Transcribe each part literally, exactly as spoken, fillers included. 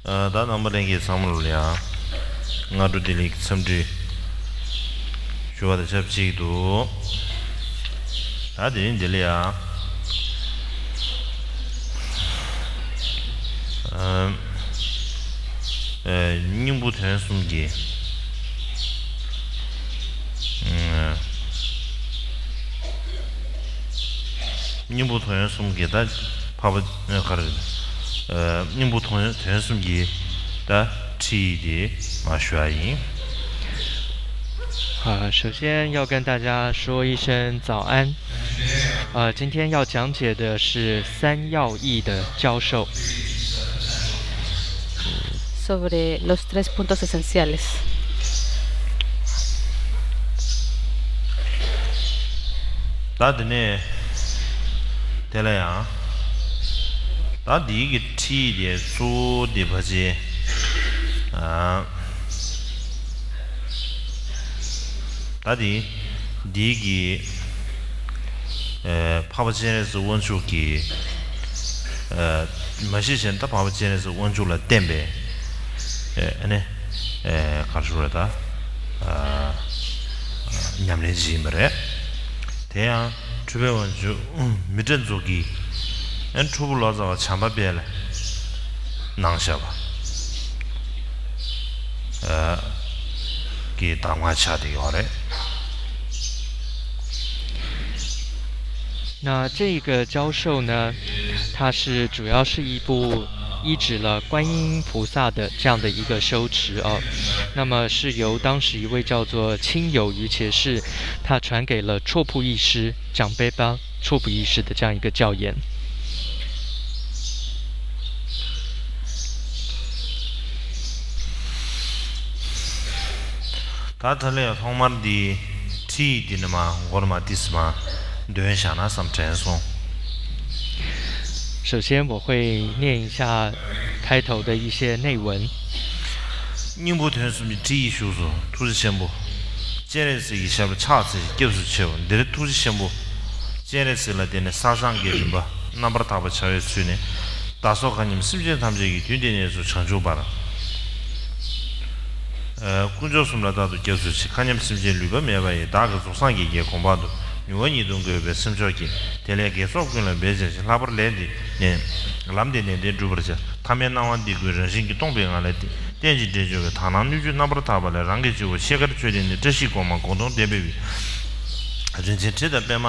ཨ། ད་རྣམ་པ་ལྷན་རྒྱས་ཚང་མ་ལ་ཡང་སྔ་དྲོ་བདེ་ལེགས་འཚམས་འདྲི་ཞུ་བ་དང་ཆབས་ཅིག་ཏུ། ད་དེ་རིང་འདི་ལ་ཡང་ཨ། ཨ། སྙིང་པོ་དོན་གསུམ་གྱི། ཨ། སྙིང་པོ་དོན་གསུམ་གྱི་ད་འཕགས་པ་ག་རེ། ཨ། སྙིང་པོ་དོན་དོན་གསུམ་གྱི་ད་ཁྲིད་དེ་མར་ཞུ་ཡ་ཡིན། 好，首先要跟大家说一声早安。呃，今天要讲解的是三要义的教授。 sobre los tres puntos esenciales. ད་དེ་ནས་དེ་ལ་ཡང་། ད་འདིའི་གི་ཁྲིད་དེ་གཙོ་བོ་དེ་ཕལ་ཆེར། ཨ། ད་དེ་འདིའི་གི། ཨེ། འཕགས་པ་སྤྱན་རས་གཟིགས་དབང་ཕྱུག་གི། ཨེ། མ་གཞི་བྱས་ན་ད་འཕགས་པ་སྤྱན་རས་གཟིགས་དབང་ཕྱུག་ལ་བརྟེན་པའི། ཨེ། ཨ་ནི། ཨེ། ག་རེ་ཞུ་དགོས་རེད་ད། ཨ། ཉམས་ལེན་བྱེད་ཀྱི་ཡིན་པ་རེད། དེ་ཡང་འཁྲུལ་པའི་དབང་ཕྱུག་མི་ཏྲ་མཛོ་དགེ། ཨེ། ཁྲོ་བོ་ལོ་ཙཱ་བ་བྱམས་པ་དཔལ་ལ་གནང་བཞག་པ། ཨ། གི་གདམས་ངག་ཆགས་བསྡད་ཡོད་རེད། 那这个教授呢，他是主要是一部医治了观音菩萨的这样的一个修持哦。那么是由当时一位叫做亲友于且氏，他传给了绰仆医师长辈班绰仆医师的这样一个教言。 ད་ད་ལས་ཐོག་མར་འདི་ཁྲིད་འདི་ནི་མ་མགོར་མ་ཏིས་མ་འདོན་བཞག་ན་བསམ་དྲན་སོང་། 首先，我会念一下开头的一些内文。 སྙིང་པོ་དོན་གསུམ་གྱི་ཁྲིད་ཡིག་བཞུགས་སོ། ཐུགས་རྗེ་ཆེན་པོ། སྤྱན་རས་གཟིགས་ཀྱི་ཞབས་ལ་ཕྱག་འཚལ་ཞིང་སྐྱབས་སུ་མཆིའོ། འདིར་ཐུགས་རྗེ་ཆེན་པོ། སྤྱན་རས་གཟིགས་ལ་བརྟེན་ནས་ས་སངས་རྒྱས་བྱོན་པ་རྣམ་པར་དག་པ་བྱ་བའི་ཚུལ་ནས། བདག་སོགས་མཁའ་མཉམ་སེམས་ཅན་ཐམས་ཅད་ཀྱི་དུས་འདི་ནས་སུ་བྱང་ཆུབ་བར། ཨ། དཀོན་མཆོག་གསུམ་ལ་རྟག་ཏུ་སྐྱབས་སུ་མཆི། མཁའ་མཉམ་སེམས་ཅན་ལུས་པ་མེད་པ་ཡི། བདག་གིས་རྫོགས་སངས་རྒྱས་ཀྱི་གོ་འཕང་དུ། མྱུར་བ་ཉིད་དུ་འགོད་པའི་སེམས་མཆོག་གིས། དེ་ལས་དགེ་ཚོགས་ཀུན་ལ་འབད་བྱས་ཤིང་། ལྷག་པར་ལས་འདི་ནན། ལམ་འདི་ནན་ཏན་སྒྲུབ་པར་བྱ། ཐ་མལ་སྣང་བ་འདི་ཀུན་རང་བཞིན་གྱིས་སྟོང་པའི་ངང་ལས་བརྟེན་ཅིང་འདྲེས་འབྱུང་བའི་དག་སྣང་སྣོད་བཅུད་རྣམ་པར་དག་པ་ལས་རང་གི་སྤྱི་བོ་ཤེལ་དཀར་མཆོད་རྟེན་ནས་བཀྲ་ཤིས་སྒོ་མང་གོས་དུང་ལྡན་པའི་དབུས། རིན་ཆེན་དྲི་དང་པདྨ་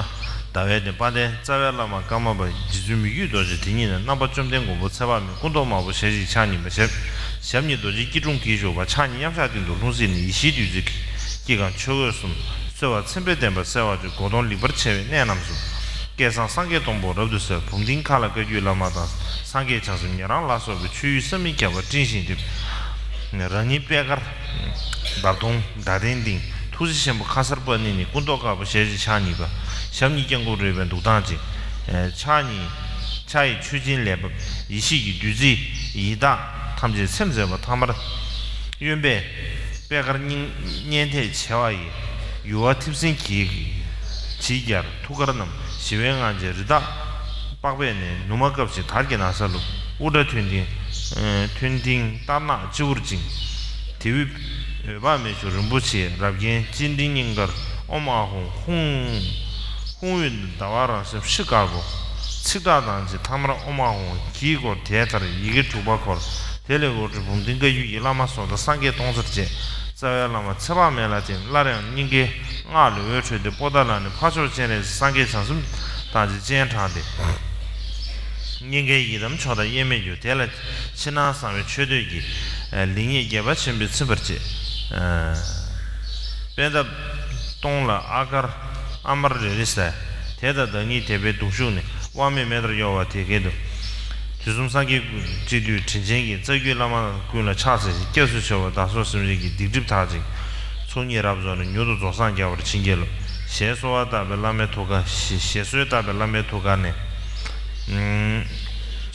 ཟླ་བའི་གདན། དཔལ་ལྡན་རྩ་བའི་བླ་མ་ཀརྨ་པ་རྗེ་བཙུན་མི་བསྐྱོད་རྡོ་རྗེ་དེ་ཉིད་ནས། རྣམ་པ་བཅོམ་ལྡན་མགོན་པོ་ཚེ་དཔག་མེད། སྐུ་མདོག་དམར་པོ་ཞལ་གཅིག་ཕྱག་གཉིས་པ་ཞབས། ཞབས་གཉིས་རྡོ་རྗེ་སྐྱིལ་ཀྲུང་གིས་བཞུགས་པ། ཕྱག་གཉིས་མཉམ་གཞག་སྟེང་དུ་ལྷུང་བཟེད་བསྣུན། ཡེ་ཤེས་བདུད་རྩི་དཀྱིལ་གང་ཆོས་གོས་གསུམ། གསོལ་བ་མཚན་དཔེས་བསྟན་པ་གསལ་བར་བྱོན། གོས་དུང་ལེགས་པར་ཕྱེ་བའི་གནས་རྣམས་སུ། བསྐལ་བཟང་སངས་རྒྱས་སྟོང་པོ་རབ་ཏུ་གསལ། བུམ་སྡིངས་མཁའ་ལ་བཀའ་བརྒྱུད་བླ་མ་དང་། སངས་རྒྱས་བྱང་སེམས་ཉན་རང་ལ་སོགས་པའི། ཆོས་ཡུལ་བསམ་མི་ཁྱབ་པ་སྤྲིན་བཞིན་འདིར། རང་ཉིད་པད་དཀར་འདབ་སྟོང་ཟླ་གདན་སྟེང་། ཐུགས་རྗེ་ཆེན་པོ་ཁ་སརྤ་ཎི་ནི། སྐུ་མདོག་དཀར་པོ་ཞལ་གཅིག་ཕྱག་གཉིས་པ། ཞབས་གཉིས་སྐྱབས་མགོན་རོལ་པའི་འདུག་སྟངས་ཅན། ཕྱག་གཉིས་ཕྱག་གཡས་མཆོག་སྦྱིན་ལས་བབས། ཡེ་ཤེས་ཀྱི་བདུད་རྩིས་ཡི་དྭགས་ཐམས་ཅད་ཚིམ་མཛད་པ། ཐ་མར་གཡོན་པས་པད་དཀར་སྙིང་སྙན་ཐད་བྱེ་བ་ཡི། ཡུ་བ་ཐིབས་སེང་གིས་བྱིས་རྒྱལ་ཐུགས་ཀར་བསྣམས། ཞི་བའི་ངང་བྱས་རི་དྭགས་པགས་པས་མནན། ནུ་མ་བཀབ་ཅིང་དར་གྱི་ན་བཟའ་བཀླུབས། དབུ་སྐྲ་མཐོན་མཐིང་མཐོན་མཐིང་དར་ནག་སྤྱི་བོར་བཅིངས། དེ་དབུས་འོད་དཔག་མེད་མཆོག་རིན་པོ་ཆེ། རབ་བརྒྱན་སྤྱན་འདྲེན་སྙིང་གར་ཨོཾ་ཨཱཿཧཱུྃ། ཧཱུྃ། ཧཱུྃ་འོད་ཟླ་བ་རང་བྱུང་ཧྲཱིཿདཀར་པོ། ཚིག་དག་དང་བཅས་ཐ་མར་ཨོཾ་ཨཱཿཧཱུྃ་གིས་བསྐོར། དེ་ལྟར་ཡི་གེ་དྲུག་པ་འཁོར། དེ་ལས་འོད་འཕྲོས་བུམ་སྡིངས་བཀའ་བརྒྱུད་ཀྱི་བླ་མ་སོགས་དང་སངས་རྒྱས་སྟོང་གསལ་བཅས་རྩ་བའི་བླ་མ་ཚེ་དཔག་མེད་ལ་བརྟེན། སླར་ཡང་སྙིང་གའི་སྔགས་ལུས་འོད་འཕྲོས་ཏེ་པོ་ཏཱ་ལ་ནས་འཕགས་མཆོག་སྤྱན་རས་གཟིགས་སངས་རྒྱས་བྱང་སེམས་དང་བཅས་སྤྱན་དྲངས་ཏེ། སྙིང་གའི་ཡི་དམ་མཆོག་དང་དབྱེར་མེད་གྱུར། དེ་ལ་ཕྱི་ནང་གསང་བའི་མཆོད་བསྟོད་ཀྱི་ལེགས་ཉེས་རྒྱས་པ་ཆེན་པོས་ཚིམ་པར་བྱེད། པད་འདབ་སྟོང་ལ་ཨ་དཀར་ཨ་དམར་རེ་རེ་གསལ། དེ་དང་བདག་ཉིད་དད་པས་གདུང་ཤུགས་ནས། དབང་མེད་མེ་ལྟར་གཡོ་བ་དེ་སྐད་དུ། དུས་གསུམ་སངས་རྒྱས་ཀུན། སྤྱི་འདུས་དྲིན་ཅན་གྱི། རྩ་བརྒྱུད་བླ་མ་ཀུན་ལ་ཕྱག་འཚལ་ཞིང་། སྐྱབས་སུ་མཆི་བ་བདག་སོགས་སེམས་ཅན་གྱི། སྡིག་སྒྲིབ་དག་ཅིང་ཚོགས་གཉིས་རབ་རྫོགས་ནས། མྱུར་དུ་རྫོགས་སངས་རྒྱ་བར་བྱིན་གྱིས་རློབས། ཞེས་གསོལ་བ་བཏབ་པས་བླ་མའི་ཐུགས་ཀ། ཞེས་གསོལ་བ་བཏབ་པས་བླ་མའི་ཐུགས་ཀ་ནས།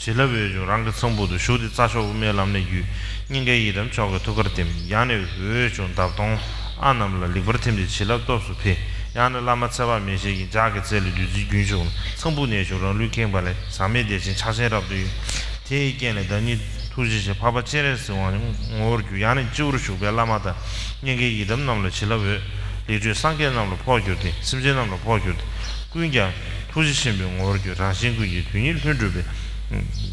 བྱིན་རླབས་འོད་བྱུང་རང་གི་ཚངས་བུག་ཏུ། ཞུགས་ཏེ་རྩ་མཆོག་དབུ་མའི་ལམ་ལས་བརྒྱུད། སྙིང་གའི་ཡི་དམ་མཆོག་གི་ཐུགས་ཀར་ཐིམ། ཡང་ནས་འོད་བྱུང་འདབ་སྟོང་ཨ་རྣམས་ལ། ལེགས་པར་ཐིམ་སྟེ་བྱིན་རླབས་སྟོབས་སུ་འཕེལ། ཡང་ན་བླ་མ་ཚེ་དཔག་མེད་ཞལ་གྱི་ལྗགས་ཀྱི་རྩལ་ལས་བདུད་རྩི་རྒྱུན་བྱུང་། ཚངས་བུག་ནས་བྱུང་རང་ལུས་ཁེངས་པ་ལས། ཟག་མེད་བདེ་ཆེན་ཕྱག་ཆེན་རབ་ཏུ་གཡོས། དེ་ཡི་རྐྱེན་ལས་བདག་ཉིད་ ཐུགས་རྗེ་ཆེ། འཕགས་པ་སྤྱན་རས་གཟིགས་དབང་ངོ་བོར་གྱུར། ཡང་ནི་སྤྱི་བོར་བཞུགས་པའི་བླ་མ་དང་། མཉན་བརྒྱའི་ཡི་དམ་རྣམས་ལ་བྱིན་རླབས་འོད། ལས་སྤྲུལ་སངས་རྒྱས་རྣམས་ལ་ཕོག་གྱུར་ཏེ། སེམས་ཅན་རྣམས་ལ་ཕོག་གྱུར་ཏེ། ཀུན་ཀྱང་ཐུགས་རྗེ་ཆེན་པོའི་ངོ་བོར་གྱུར། རང་གཞན་ཀུན་གྱི་དོན་གཉིས་ལྷུན་གྲུབ་པའི།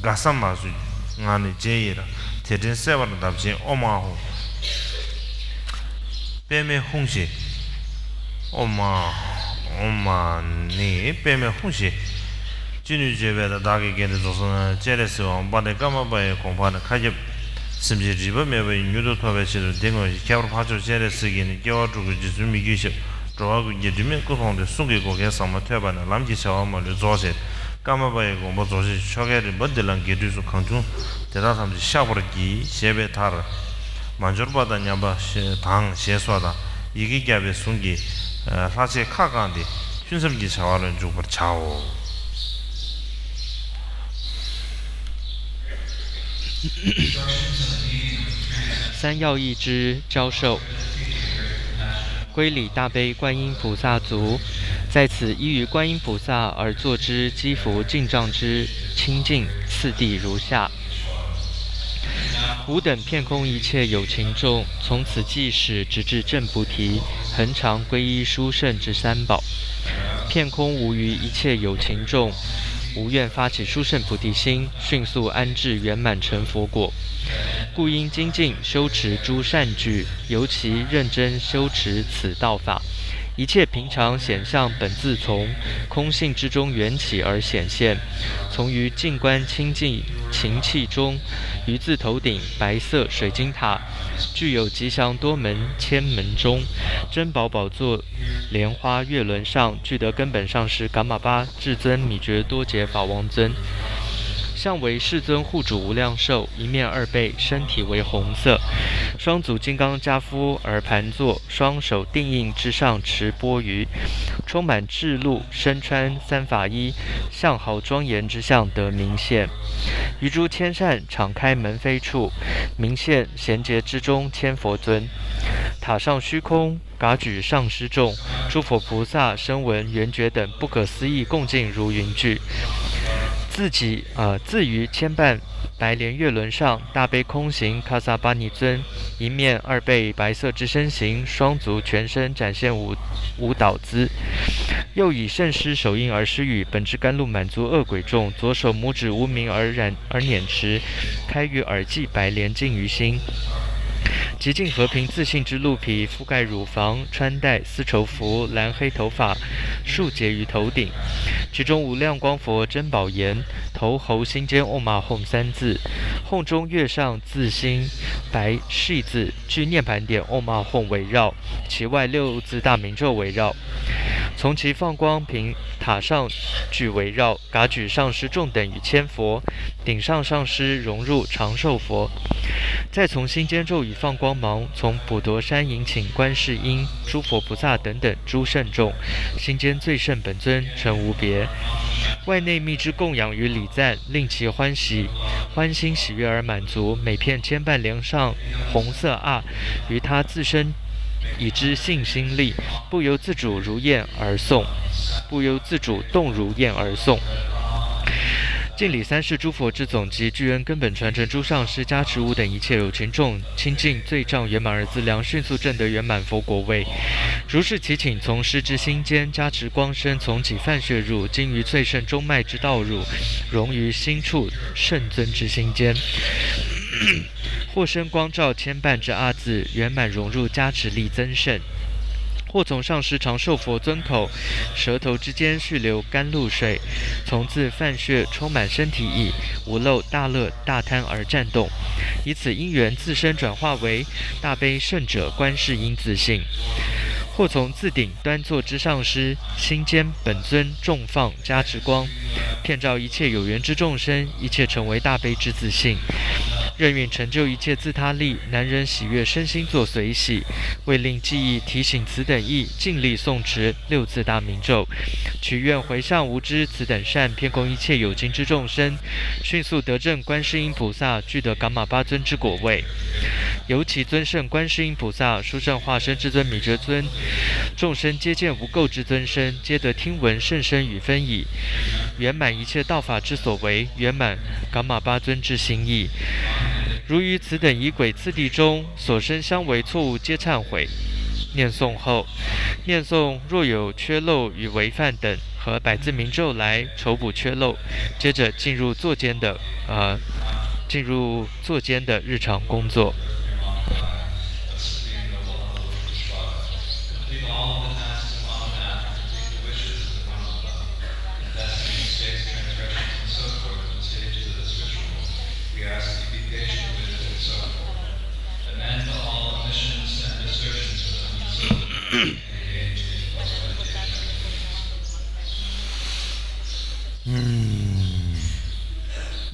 དགའ་བསམ་མ་བཟོད་ངང་ནས་མཇལ་ཡི་རང་། དེ་དྲན་གསལ་བར་གདབ་ཆེན་ཨོཾ་ཨཱཿཧཱུྃ། པདྨེ་ཧཱུྃ་ཞེས། ཨོཾ་ཨཱཿཧཱུྃ། ཨོཾ་ཨཱཿཧཱུྃ་ནི་པདྨེ་ཧཱུྃ་ཞེས། ཅི་ནུས་བརྗོད་པས་དང་། བདག་གིས་དགེ་འདུན་རྫོགས་སངས་སྤྱན་རས་གཟིགས་དབང་དཔལ་ལྡན་ཀརྨ་པ་ཡི་དགོངས་པ་ནི་མཁའ་ཁྱབ། སེམས་ཅན་རིག་པ་མེད་པ་ཡི་མྱུར་དུ་ཐོབ་པའི་ཆེད་དུ། འདི་སྔོན་ཞིག་ཁྱད་པར་འཕགས་མཆོག་སྤྱན་རས་གཟིགས་ཀྱིས་ནི། སྐྱེ་བ་དྲུག་གི་རྗེ་བཙུན་མི་བསྐྱོད་ཞབས། འགྲོ་བ་ཀུན་གྱི་སྒྲིབ་མེད་སྐུ་མཐོང་སྟེ། གསུང་གི་གོ་འཕང་ཟབ་མོ་ཐོས་པ་ནས། ལམ་གྱི་བྱ་བ་མ་ལུས་རྫོགས་བྱས། ཀརྨ་པ་ཡི་དགོངས་པ་རྫོགས་བྱེད་ཆོ་གའི་རིམ་པ་འདི་ལ་དགེ་འདུན་སོགས་གང་བྱུང་དེ་དག་ཐམས་ཅད་བཤགས་པར་བགྱི། ཞེས་པའི་མཐར། མ་འབྱོར་པ་དང་ཉམས་པ་དང་ཞེས་སོགས་དང་། ཡི་གེ་བརྒྱ་པའི་གཟུངས་ཀྱིས་ལྷག་བཅས་ཁ་བསྐངས་ཏེ། ཐུན་མཚམས་ཀྱི་བྱ་བ་ལ་འཇུག་པར་བྱའོ། 三要义之教授，归礼大悲观音菩萨足，在此依于观音菩萨而作之积福净障之清净次第如下：吾等遍空一切有情众，从此即始直至证菩提，恒常皈依殊胜之三宝。遍空无余一切有情众，无愿发起殊胜菩提心，迅速安至圆满成佛果。 故应精进修持诸善举，尤其认真修持此道法。一切平常显象本自从空性之中缘起而显现，从于静观清净情气中，于自头顶白色水晶塔，具有吉祥多门千门中，珍宝宝座莲花月轮上，具德根本上师噶玛巴至尊弥觉多杰法王尊。 像为世尊护主无量寿，一面二臂，身体为红色，双足金刚跏趺而盘坐，双手定印之上持钵盂，充满至露，身穿三法衣，相好庄严之相得明现。于诸千善敞开门扉处，明现衔结之中千佛尊。塔上虚空 噶举上师众，诸佛菩萨声闻缘觉等不可思议恭敬如云聚。自己呃，自于千瓣白莲月轮上，大悲空行卡萨巴尼尊，一面二臂白色之身形，双足全身展现舞舞蹈姿，又以圣师手印而施语：本知甘露满足恶鬼众，左手拇指无名而染而捻持，开于耳际，白莲浸于心。 极尽和平自信之露皮，覆盖乳房、穿戴丝绸服，蓝黑头发束结于头顶。其中无量光佛珍宝岩，头喉心间Om Aum Hum三字，后中月上字心白续字，具涅槃点Om Aum Hum围绕，其外六字大明咒围绕。从其放光瓶塔上俱围绕。 噶举上师众等与千佛，顶上上师融入长寿佛。再从心间咒语放光芒，从普陀山引请观世音、诸佛菩萨等等诸圣众，心间最胜本尊成无别。外内密之供养与礼赞，令其欢喜，欢欣喜悦而满足。每片千瓣莲上红色啊，于他自身已知信心力，不由自主如愿而诵，不由自主动如愿而诵。敬礼三世诸佛之总集，具恩根本传承诸上师加持，吾等一切有情众，清净罪障圆满而自量，迅速证得圆满佛果位。如是祈请从师之心间加持光身，从己饭穴入，经于最胜中脉之道乳，融于心处圣尊之心间。 或生光照千瓣之阿字，圆满融入加持力增盛。或从上师长寿佛尊口、舌头之间续流甘露水，从自饭穴充满身体已，无漏大乐大贪而颤动，以此因缘自身转化为大悲圣者观世音自性。或从自顶端坐之上师心间本尊众放 加持光，遍照一切有缘之众生，一切成为大悲之自性。愿运成就一切自他力，难忍喜悦身心作随喜。为令记忆提醒此等意，尽力诵持六字大明咒，祈愿回向无知此等善，遍供一切有情之众生，迅速得证观世音菩萨，具得噶玛巴尊之果位。尤其尊胜观世音菩萨、殊胜化身至尊弥觉尊，众生皆见无垢之尊身， 皆得听闻甚深与分已，圆满一切道法之所为，圆满噶玛巴尊之心意。如于此等仪轨次第中所生相违错误，皆忏悔。念诵后，念诵若有缺漏与违犯等，和百字明咒来酬补缺漏。接着进入坐间的，呃，进入坐间的日常工作。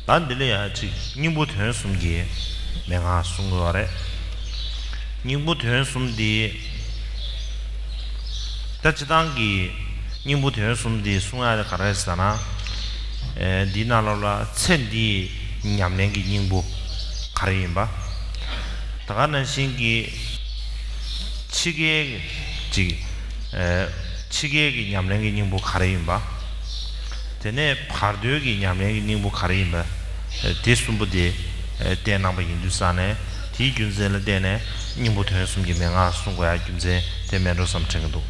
ད་འདི་ལ་ཡང་ཅིག་སྙིང་པོ་དོན་གསུམ་གྱི་མན་ངག་གསུང་དགོས་པ་རེད། སྙིང་པོ་དོན་གསུམ་འདི། ད་སྤྱིར་བཏང་གི་སྙིང་པོ་དོན་གསུམ་འདི་གསུང་ཡ་དེ་ག་རེ་རེད་ཟེར་ན། ཨེ་འདིའི་ནང་ལོགས་ལ་ཚེ་འདིའི་ཉམས་ལེན་གྱི་སྙིང་པོ་ག་རེ་ཡིན་པ། ད་ག་ནང་བཞིན་གྱི་ཕྱི་རྒྱལ་གྱི་ཅིག་ཨེ་ཕྱི་རྒྱལ་གྱི་ཉམས་ལེན་གྱི་སྙིང་པོ་ག་རེ་ཡིན་པ། དེ་ནས་བར་དོའི་གི་ཉམས་ལེན་གྱི་སྙིང་པོ་ག་རེ་ཡིན་པ། དེ་གསུམ་པོ་དེ་བསྟན་གནང་པ་ཡིན་དུས་ཙང་ནས་དེའི་རྒྱུ་མཚན་ལ་བརྟེན་ནས་སྙིང་པོ་དོན་གསུམ་གྱི་མན་ངག་གསུང་དགོས་ཡ་རྒྱུ་མཚན་དེ་མེད་འགྲོ་བསམ་དྲན་གྱི་འདུག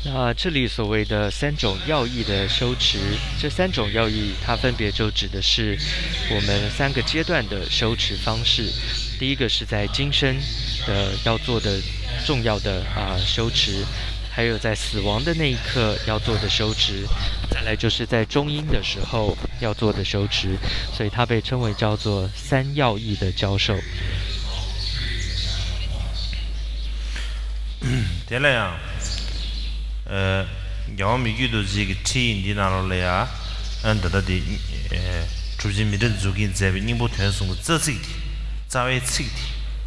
那这里所谓的三种要义的修持，这三种要义，它分别就指的是我们三个阶段的修持方式。第一个是在今生的要做的重要的啊、修持，还有在死亡的那一刻要做的修持，再来就是在中阴的时候要做的修持，所以它被称为叫做三要义的教授。དེ་ལ་ཡང་། རྒྱལ་དབང་མི་བསྐྱོད་རྡོ་རྗེ་གི་ཁྲིད་ཡིག་འདི་ནང་ལོགས་ལ་ཡང་། ད་ལྟ་དེ། གྲུབ་ཆེན་མི་ཏྲ་མཛུབ་ཀྱིས་མཛད་པའི་སྙིང་པོ་དོན་གསུམ་གྱི་རྩ་ཚིག་དེ། རྩ་བའི་ཚིག་དེ།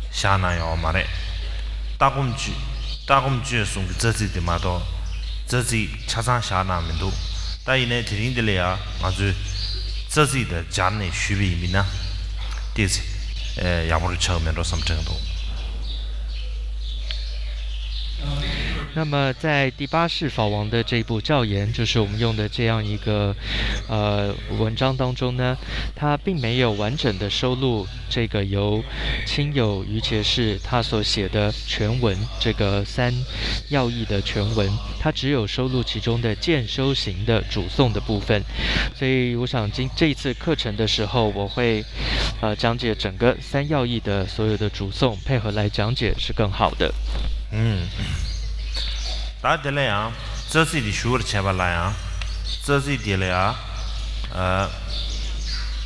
བཞག་གནང་ཡོད་མ་རེད། ལྟ་སྒོམ་སྤྱོད། ལྟ་སྒོམ་སྤྱོད་གསུམ་གྱི་རྩ་ཚིག་དེ་མ་གཏོགས། རྩ་ཚིག་ཆ་ཚང་བཞག་གནང་མི་འདུག་ད་ཡིན་ནའི་དེ་རིང་འདི་ལ་ཡང་ང་ཚོས་རྩ་ཚིག་དེ་སྦྱར་ནས་ཞུས་པ་ཡིན་པས་ན། ཏོག་ཙམ་ཡག་པོ་ཆགས་མེད་འགྲོ་བསམ་དྲན་འདུག那么，在第八世法王的这一部教言，就是我们用的这样一个呃文章当中呢，它并没有完整的收录这个由亲友于觉士他所写的全文，这个三要义的全文，它只有收录其中的渐修行的主颂的部分。所以，我想今这一次课程的时候，我会呃讲解整个三要义的所有的主颂，配合来讲解是更好的。ད་དེ་ལ་ཡང་རྩ་ཚིག་འདི་ཞུ་བར་བྱས་པ་ལ་ཡང་། རྩ་ཚིག་འདི་ལ་ཡང་།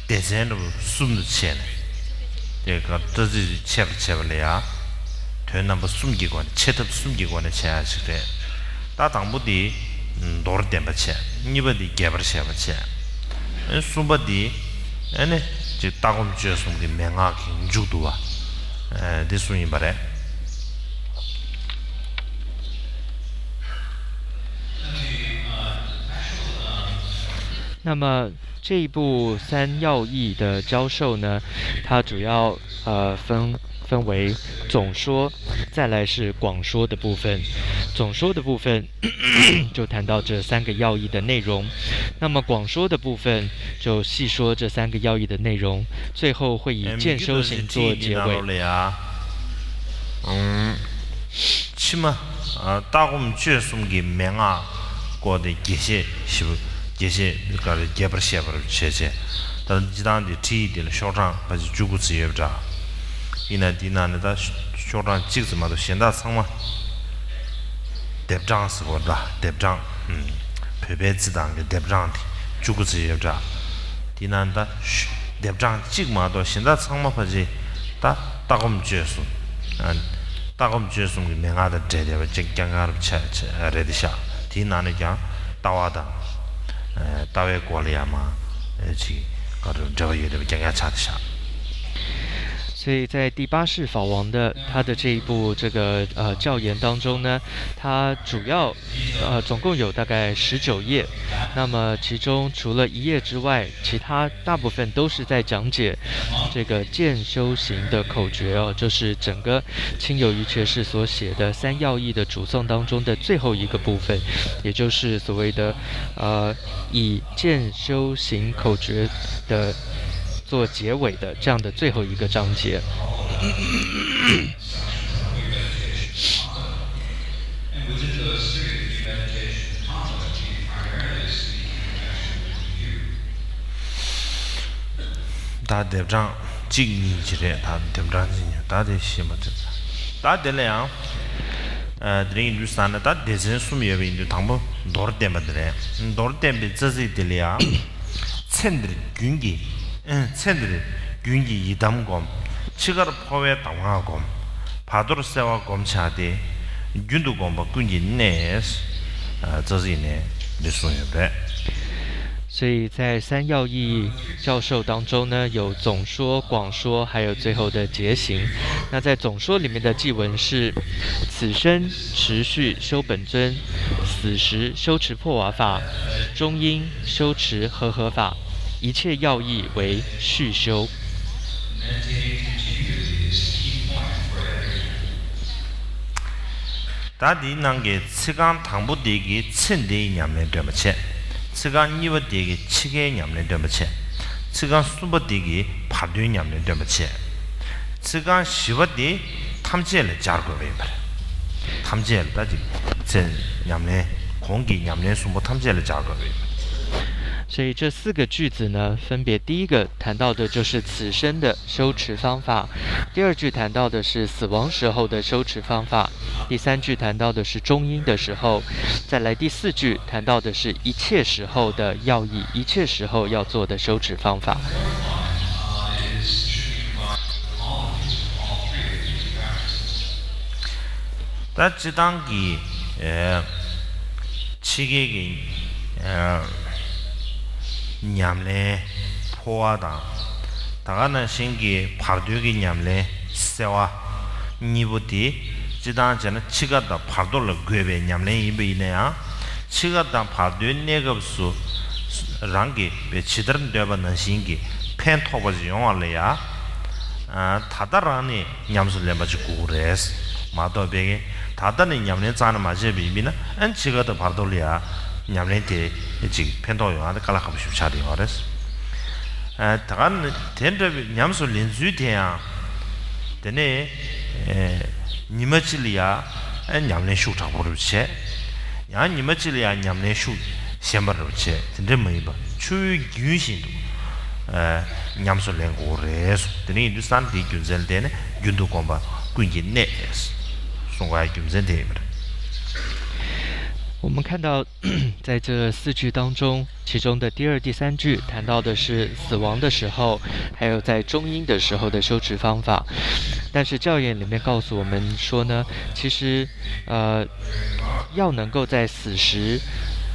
སྡེ་ཚན་འདྲ་པོ་གསུམ་དུ་ཕྱེ་ནས། དེ་ག་རྩ་ཚིག་འདི་ཕྱེ་བར་བྱས་པ་ལ་ཡང་། དོན་རྣམ་པ་གསུམ་གྱི་སྒོ་ནས་ཕྱེ་ཐབས་གསུམ་གྱི་སྒོ་ནས་བྱེད་ཡ་ཞིག་རེད། ད་དང་པོ་འདི་མདོར་བསྟན་པ་བྱས། གཉིས་པ་འདི་རྒྱས་པར་བཤད་པ་བྱས། གསུམ་པ་འདི་ཨ་ནི་ཅིག་ལྟ་སྒོམ་སྤྱོད་གསུམ་གྱི་མན་ངག་གི་མཇུག་བསྡུ་བ། འདི་གསུམ་ཡིན་པ་རེད།那么这一部三要义的教授呢，它主要呃分分为总说，再来是广说的部分。总说的部分就谈到这三个要义的内容，那么广说的部分就细说这三个要义的内容，最后会以渐修行做结尾。 ཕྱི་མ། ལྟ་སྒོམ་སྤྱོད་གསུམ་གྱི་མན་ངག་སྐོར་དེ་རྒྱས་བཤད་ཞིབ། རྒྱས་བཤད་ག་རེ་རྒྱས་པར་བཤད་པར་བྱས་བྱས། ད་སྤྱིར་བཏང་དེ་ཁྲིད་ཡིག་དེ་ལ་ཤོག་གྲངས་ཕལ་ཆེར་བཅུ་དགུ་ཙམ་ཡོད་པ་འདྲ། ཡིན་ན་དེའི་ནང་ནས་ད་ཤོག་གྲངས་གཅིག་ཙམ་མ་གཏོགས་གཞན་དག་ཚང་མ། ལྡེབ་གྲངས་ཟེར་བ་ལ་ལྡེབ་གྲངས། བོད་པའི་རྩིས་ཐང་གི་ལྡེབ་གྲངས་དེ་བཅུ་དགུ་ཙམ་ཡོད་པ་འདྲ། དེའི་ནང་ད་ལྡེབ་གྲངས་གཅིག་མ་གཏོགས་གཞན་དག་ཚང་མ་ཕལ་ཆེར་ད་ལྟ་སྒོམ་སྤྱོད་གསུམ། ལྟ་སྒོམ་སྤྱོད་གསུམ་གྱི་མན་ངག་དང་འབྲེལ་བསྡད་པ་ཅིག་རྐྱང་རྐྱང་རེད་ཤག་དེའི་ནང་ནས་ཀྱང་ལྟ་བ་དང་། ལྟ་བའི་སྐོར་ལ་ཡང་མ་ཅིག་ག་རེ་འབྲེལ་བ་ཡོད་བསྡད་པ་རྐྱང་རྐྱང་ཆགས་བསྡད་ཤག 所以在第八世法王的他的这一部这个呃教言当中呢，他主要呃总共有大概十九页，那么其中除了一页之外，其他大部分都是在讲解这个渐修行的口诀哦，就是整个亲友于觉士所写的三要义的主颂当中的最后一个部分，也就是所谓的呃以渐修行口诀的做结尾的这样的最后一个章节。ད་ལྡེབ་གྲངས་གཅིག་གཉིས་ཅིག་རེད། ད་ལྡེབ་གྲངས་གཅིག་གཉིས། ད་དེ་ཤེས་མ་ཐུབ། ད་དེ་ལ་ཡང་དེ་རིང་ཡིན་དུས་ས་ན་ད་སྡེ་ཚན་གསུམ་ཡོད་པ་ཡིན་དུས། དང་པོ་མདོར་བསྟན་པ་དེ་རེད། མདོར་བསྟན་པའི་རྩ་ཚིག་དེ་ལ་ཡང་ཚེ་འདིར་རྒྱུན་གྱི། ཚེ་འདིར་རྒྱུན་གྱི་ཡི་དམ་བསྒོམ། འཆི་ཁར་འཕོ་བའི་གདམས་ངག་བསྒོམ། བར་དོར་གསལ་བ་བསྒོམ་བྱ་སྟེ། རྒྱུན་དུ་བསྒོམ་པ་ཀུན་གྱི་གནས། རྩ་ཚིག་ནས་འདི་གསུངས་ཡོད་པ་རེད། 所以在三要义教授当中呢，有总说、广说，还有最后的结行。那在总说里面的偈文是：此生持续修本尊，死时修持破瓦法，终因修持和合法，一切要义为续修。 ད་འདིའི་ནང་གི་ཚིག་རྐང་དང་པོ་དེ་གི་ཚེ་འདིའི་ཉམས་ལེན་སྟོན་པ་བྱས། ཚིག་རྐང་གཉིས་པ་དེ་གི་འཆི་ཁའི་ཉམས་ལེན་སྟོན་པ་བྱས། ཚིག་རྐང་གསུམ་པ་དེ་གི་བར་དོའི་ཉམས་ལེན་སྟོན་པ་བྱས། ཚིག་རྐང་བཞི་པ་དེ་ཐམས་ཅད་ལ་སྦྱར་དགོས་པ་ཡིན་པ་རེད། ཐམས་ཅད་ལ་ད་ཅིག་ཚེ་ཉམས་ལེན། གོང་གི་ཉམས་ལེན་གསུམ་པོ་ཐམས་ཅད་ལ་སྦྱར་དགོས་པ་ཡིན་པ་རེད། 所以这四个句子呢，分别第一个谈到的就是此生的修持方法，第二句谈到的是死亡时候的修持方法，第三句谈到的是中阴的时候，再来第四句谈到的是一切时候的要义，一切时候要做的修持方法。 ད་སྤྱིར་བཏང་གི་ཨེ་འཆི་ཁའི་གི་ཨེ་ཉམས་ལེན་འཕོ་བ་དང་། ད་ག་ནང་བཞིན་གྱི་བར་དོའི་གི་ཉམས་ལེན་གསལ་བ་གཉིས་པོ་དེ། སྤྱིར་བཏང་བྱས་ན་འཆི་ཁ་དང་བར་དོ་ལ་དགོས་པའི་ཉམས་ལེན་ཡིན་པ་ཡིན་ན་ཡང་། འཆི་ཁ་དང་བར་དོའི་གནས་སྐབས་སུ་རང་གིས་ཇི་ལྟར་འདོད་པ་ནང་བཞིན་གྱི་ཕན་ཐོགས་པ་ཞིག་ཡོང་བ་ལ་ཡང་། ད་ལྟ་རང་ནས་ཉམས་སུ་ལེན་པ་ཅིག་དགོས་ཀྱི་རེད། མ་གཏོགས་པའི་ད་ལྟ་ནས་ཉམས་ལེན་རྩ་ནས་མ་བྱས་པ་ཡིན་ན། ཨ་ནི་འཆི་ཁ་དང་བར་དོ་ལ་ཡང་ཉམས་ལེན་དེ་ཅིག་ཕན་ཐོགས་ཡོང་ཡ་དེ་དཀའ་ལས་ཁག་པོ་ཞིག་ཆགས་བསྡད་ཡོད་རེད། ཨ་ད་ག་ནི་དེ་འདྲ་བའི་ཉམས་སུ་ལེན་ཚུལ་དེ་ཡང་། དེ་ནས་ཨེ་ཉི་མ་གཅིག་ལ་ཡང་ཨེ་ཉམས་ལེན་ཤུགས་དྲག་པོ་རུ་བྱས། ཡང་ཉི་མ་གཅིག་ལ་ཡང་ཉམས་ལེན་ཤུགས་ཞན་པ་རུ་བྱས། དེ་འདྲ་མ་ཡིན་པ་ཆུ་བོའི་རྒྱུན་བཞིན་དུ་ཨེ་ཉམས་སུ་ལེན་དགོས་རེད་གསུངས། དེ་ནས་ཡིན་དུས་ཙང་དེའི་རྒྱུ་མཚན་ལ་བརྟེན་ནས་རྒྱུན་དུ་བསྒོམ་པ་ཀུན་གྱི་གནས་གསུང་བའི་རྒྱུ་མཚན་དེ་ཡིན་པ་རེད། 我们看到，在这四句当中，其中的第二、第三句谈到的是死亡的时候，还有在中阴的时候的修持方法。但是教言里面告诉我们说呢，其实，呃，要能够在死时，